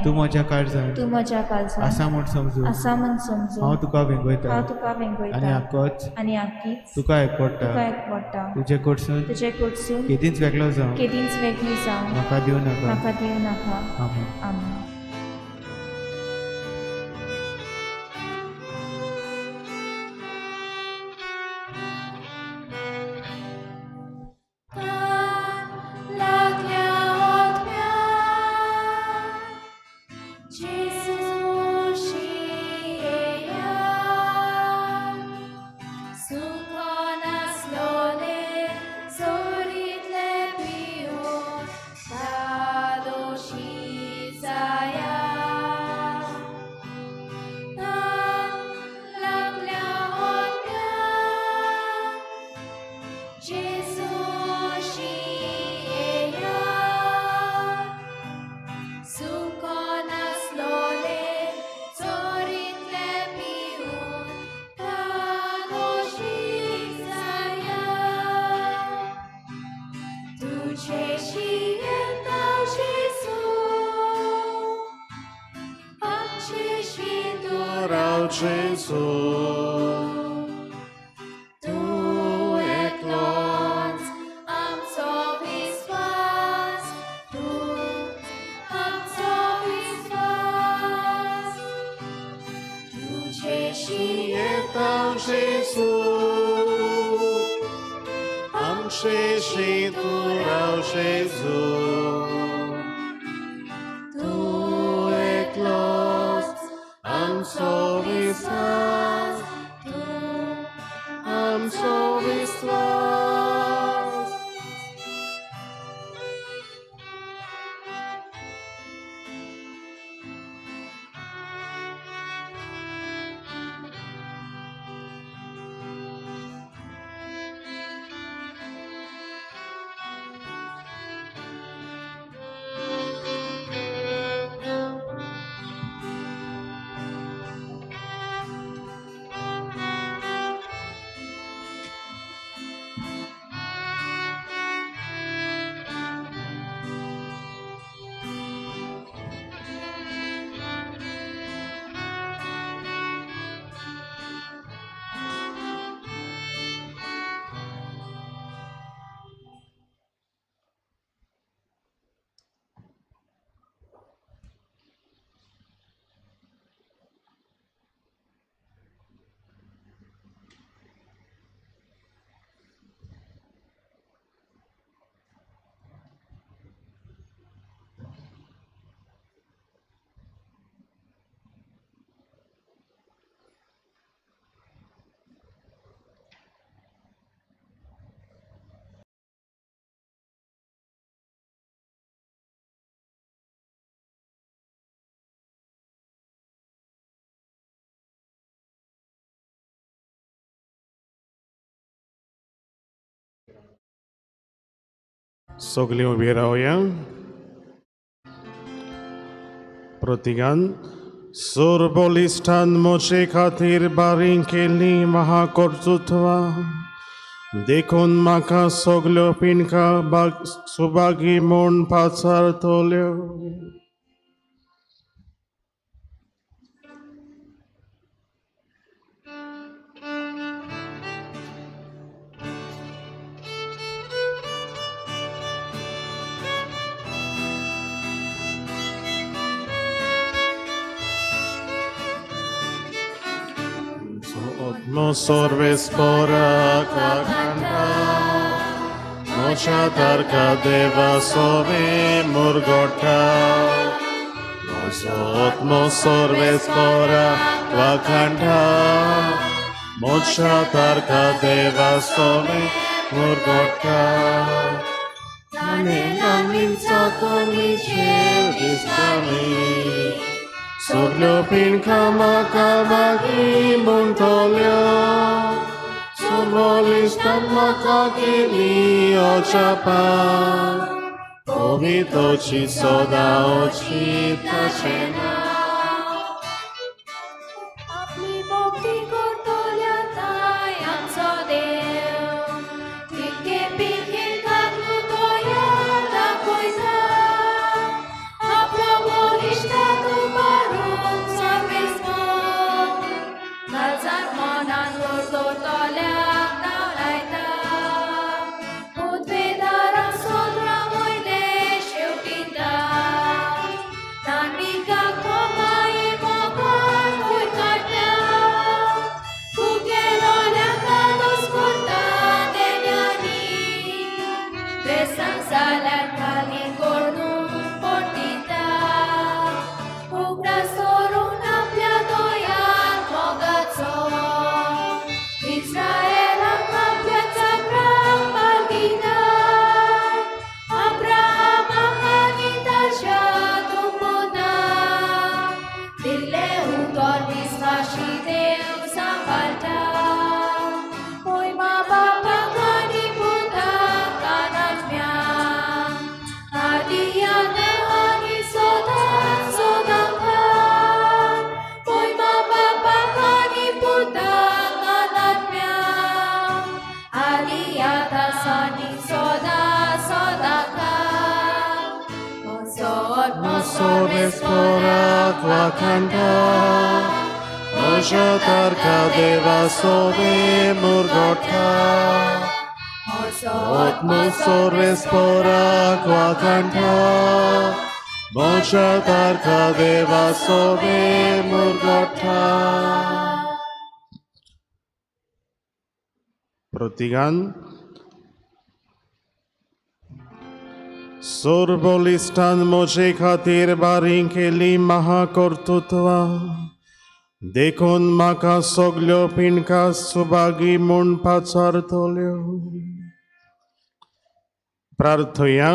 तूं म्हज्या काळजान आसा म्हूण समजून हांव तुका वेंगयता आनी आकीच तुका एकवटा. तुजे कडसून केदींच वेगळो जावं म्हाका दिवं नाका. आमेन. सगळीं उबी रावया. प्रतिगान सोर बलिश्ठान म्हजे खातीर बारीक केल्ली महाकर्तृत्वां देखून म्हाका सगल्यो पिंडका सुभागी म्हूण पाचारतल्यो. Sorvespora वाखाणटा मोशा तारका देवा सोवे मुरगोठा मोसोत्मो सोर्वेस्पोरा वाखाणटा मोशा तारका देवा सोवे मुरगोठा सगल्यो पिणका म्हाका बागी म्हणटल्यो सोर्वलिश्टान म्हाका केली अजापां पवितोची सदां अची ताचें नांव. आपली भक्ती करतल्या ताय आमचो देव पिळगे पिळगेक तो याद दाखयता आपलो बलिश्ठाक उबारून सर्वेस्पर काळजान मनान करतल्याक नांव लायता उद्वेदारां स्तोत्रां वयले शेवटिता तांणिकाक कोमाय मोगान वयर काडल्या फुगेलोल्याक दोस करता तेन्यांनी बेसांग जाल्यार खाली करून पडटिता उगडास करून आपल्या दोयान मोगाचो इस्रायलाक आपल्या चक्राक बाळगिता अब्राहमाक आनी ताच्या तुंबुनाक दिल्लें उतर विस्वाशी देव सांबाळटा पय मा बापाक आनी पुताक आनात्म्याक आदियान आनी सदां सदांकाळ पय मा बापाक आनी पुताक आनात्म्याक आदियात आनी सदां सदांकाळ मोसोत्मो सोर्वेस्पोरा वाखाणटा मोशा तारका देवा सोवे मुरगोठा आत्मो सोर्वेस्पोरा वाखाणटा मोशा तारका देवा सोवे मुरगोठा. प्रतिगान सोर्बलिश्टान म्हजे खातीर बारीं केली महाकर्तृत्वां देखून म्हाका सगल्यो पिणका सुभागी म्हूण पाचारतल्यो. प्रार्थया.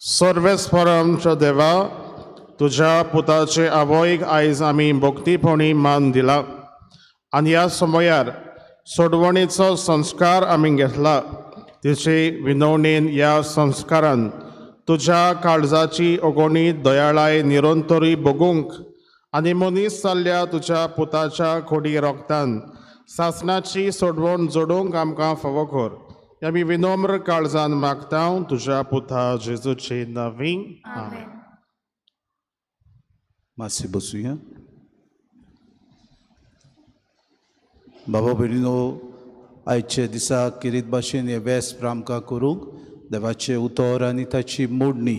सर्वेस्पर आमच्या देवा, तुज्या पुताचे आवयक आयज आमी भक्तीपणी मान दिला आनी ह्या समयार सोडवणेचो संस्कार आमी घेतला. तिचे विनवणेन ह्या संस्कारान तुज्या काळजाची अगणीत दयाळाय निरंतरी भोगूंक आनी मनीस जाल्ल्या तुज्या पुताच्या खोडी रोगतान सासणाची सोडवण जोडूंक आमकां फावो कर. आमी विनम्र काळजान मागता तुज्या पुता जेजूचे नांवी. आमेन. मातशें बसुया. बाबा भयणीनो, आयच्या दिसा किरीत भाशेन हें वेस्प आमकां करूंक देवाचें उतर आनी ताची मोडणी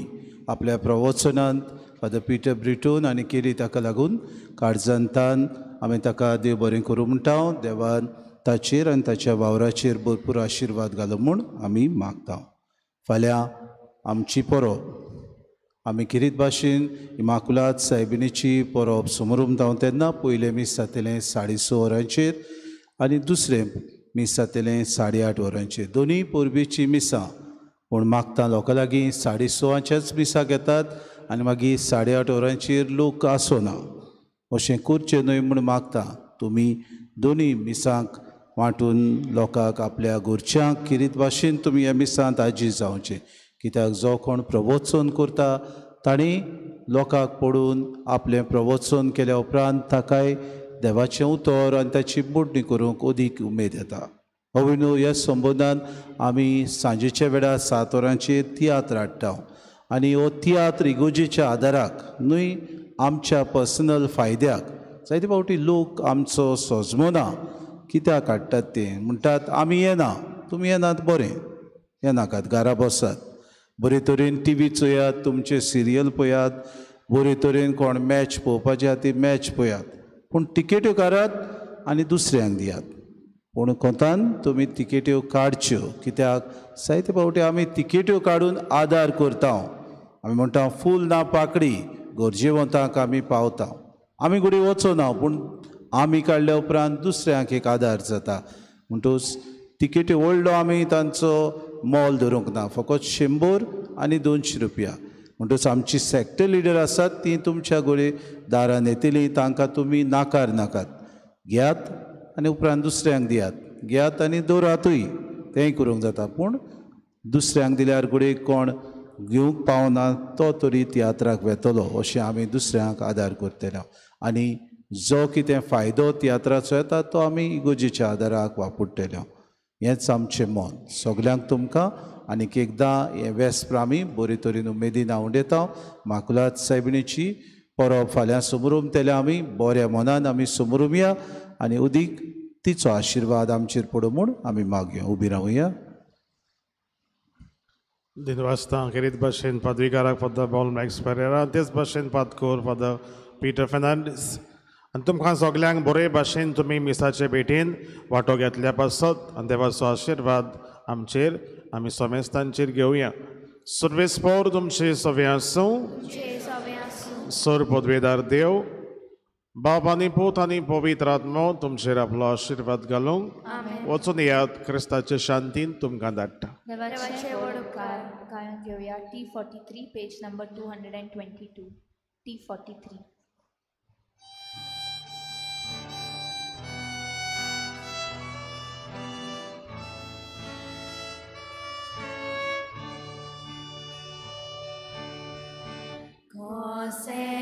आपल्या प्रवचनांत फादर पिटर ब्रिटोन आनी केली ताका लागून काळजांतान आमी ताका देव बरें करूं म्हणटा. देवान ताचेर आनी ताच्या वावराचेर भरपूर आशिर्वाद घालो म्हूण आमी मागता. फाल्यां आमची परब आमी किरीत भाशेन इमाकुलात सायबिणीची परब समोर तेन्ना पयलें मीस जातलें 6:30 वरांचेर आनी दुसरें मीस जातलें 8:30 वरांचेर. दोनूय परबेचीं मिसां पूण मागता लोकां लागीं 6:30 मिसाक येतात आनी मागीर 8:30 वरांचेर लोक आसना. अशें करचें न्हय म्हूण मागता. तुमी दोनूय मिसांक वांटून लोकांक आपल्या घरच्यांक किरीत भाशेन तुमी ह्या मिसांत आजी जावचें. कित्याक जो कोण प्रवचन करता तांणी लोकांक पडून आपलें प्रवचन केल्या उपरांत ताकाय देवाचें उतर आनी ताची मोडणी करूंक अदीक उमेद येता. अविनो ह्या संबंदान आमी सांजेच्या वेळार 7 वरांचेर तियात्र हाडटा आनी हो तियात्र इगोजेच्या आदाराक न्हय आमच्या पर्सनल फायद्याक. जायते फावटी लोक आमचो सोजमना कित्याक हाडटात ते म्हणटात आमी येना, तुमी येनात बरें, येनाकात, घरा बसात, बरे तरेन टी व्ही चोयात, तुमचें सिरियल पळयात, बरे तरेन कोण मॅच पळोवपाची आहा ती मॅच पळयात, पूण तिकेट्यो काडात आनी दुसऱ्यांक दियात. पूण कोंतान तुमी तिकेट्यो काडच्यो, कित्याक जायते फावटी आमी तिकेट्यो काडून आदार करता. आमी म्हणटा फूल ना पाकडी, गरजेवंतांक आमी पावता. आमी घडये वचना, पूण आमी काडल्या उपरांत दुसऱ्यांक एक आदार जाता. म्हणटूच तिकेटी व्हडलो आमी तांचो मोल धरूंक ना, फकत 100 आनी 200 रुपया. म्हणटूच आमची सॅक्टर लिडर आसात ती तुमच्या घडये दारान येतली, तांकां तुमी नाकार नाकात, घेयात आनी उपरांत दुसऱ्यांक दियात, घेयात आनी दवरातूय, तेंय करूंक जाता. पूण दुसऱ्यांक दिल्यार घडये कोण घेवंक पावना तो तरी तियात्राक वेतलो, अशें आमी दुसऱ्यांक आदार करतले. आनी जो कितें फायदो तियात्राचो येता तो आमी इगोजेच्या आदाराक वापरतले. हेंच आमचें मन. सगल्यांक तुमकां आनीक एकदां हें वेस्प्र आमी बरे तरेन उमेदीन आवडयता. माकुलाद सायबिणीची परब फाल्यां समरूमतले, आमी बऱ्या मनान आमी समरूमया आनी उदीक तिचो आशिर्वाद आमचेर पडूं म्हूण आमी मागया. उबी रावया. दिनवासता खेरीत भाशेन पदवीकाराक फादर पॉल मॅक्स पेरेरा, तेच भाशेन पादकोर फादर पिटर फेर्नांडीस आनी तुमकां सगल्यांक बरे भाशेन तुमी मिसाचे भेटेन वांटो घेतल्या पासत आनी देवाचो आशिर्वाद आमचेर आमी समेस्तांचेर घेवया. सर्वेस्पोर तुमचे सवे आसूं. सर पदवेदार देव बाप आनी पूत आनी पवित्र आत्मो तुमचेर आपलो आशिर्वाद घालूंक. वचून येयात, क्रिस्ताचे शांतीन तुमकां धाडटा. देवाचे व्हड उपकार. गायन घेवया T43 page number 222. T43. Cose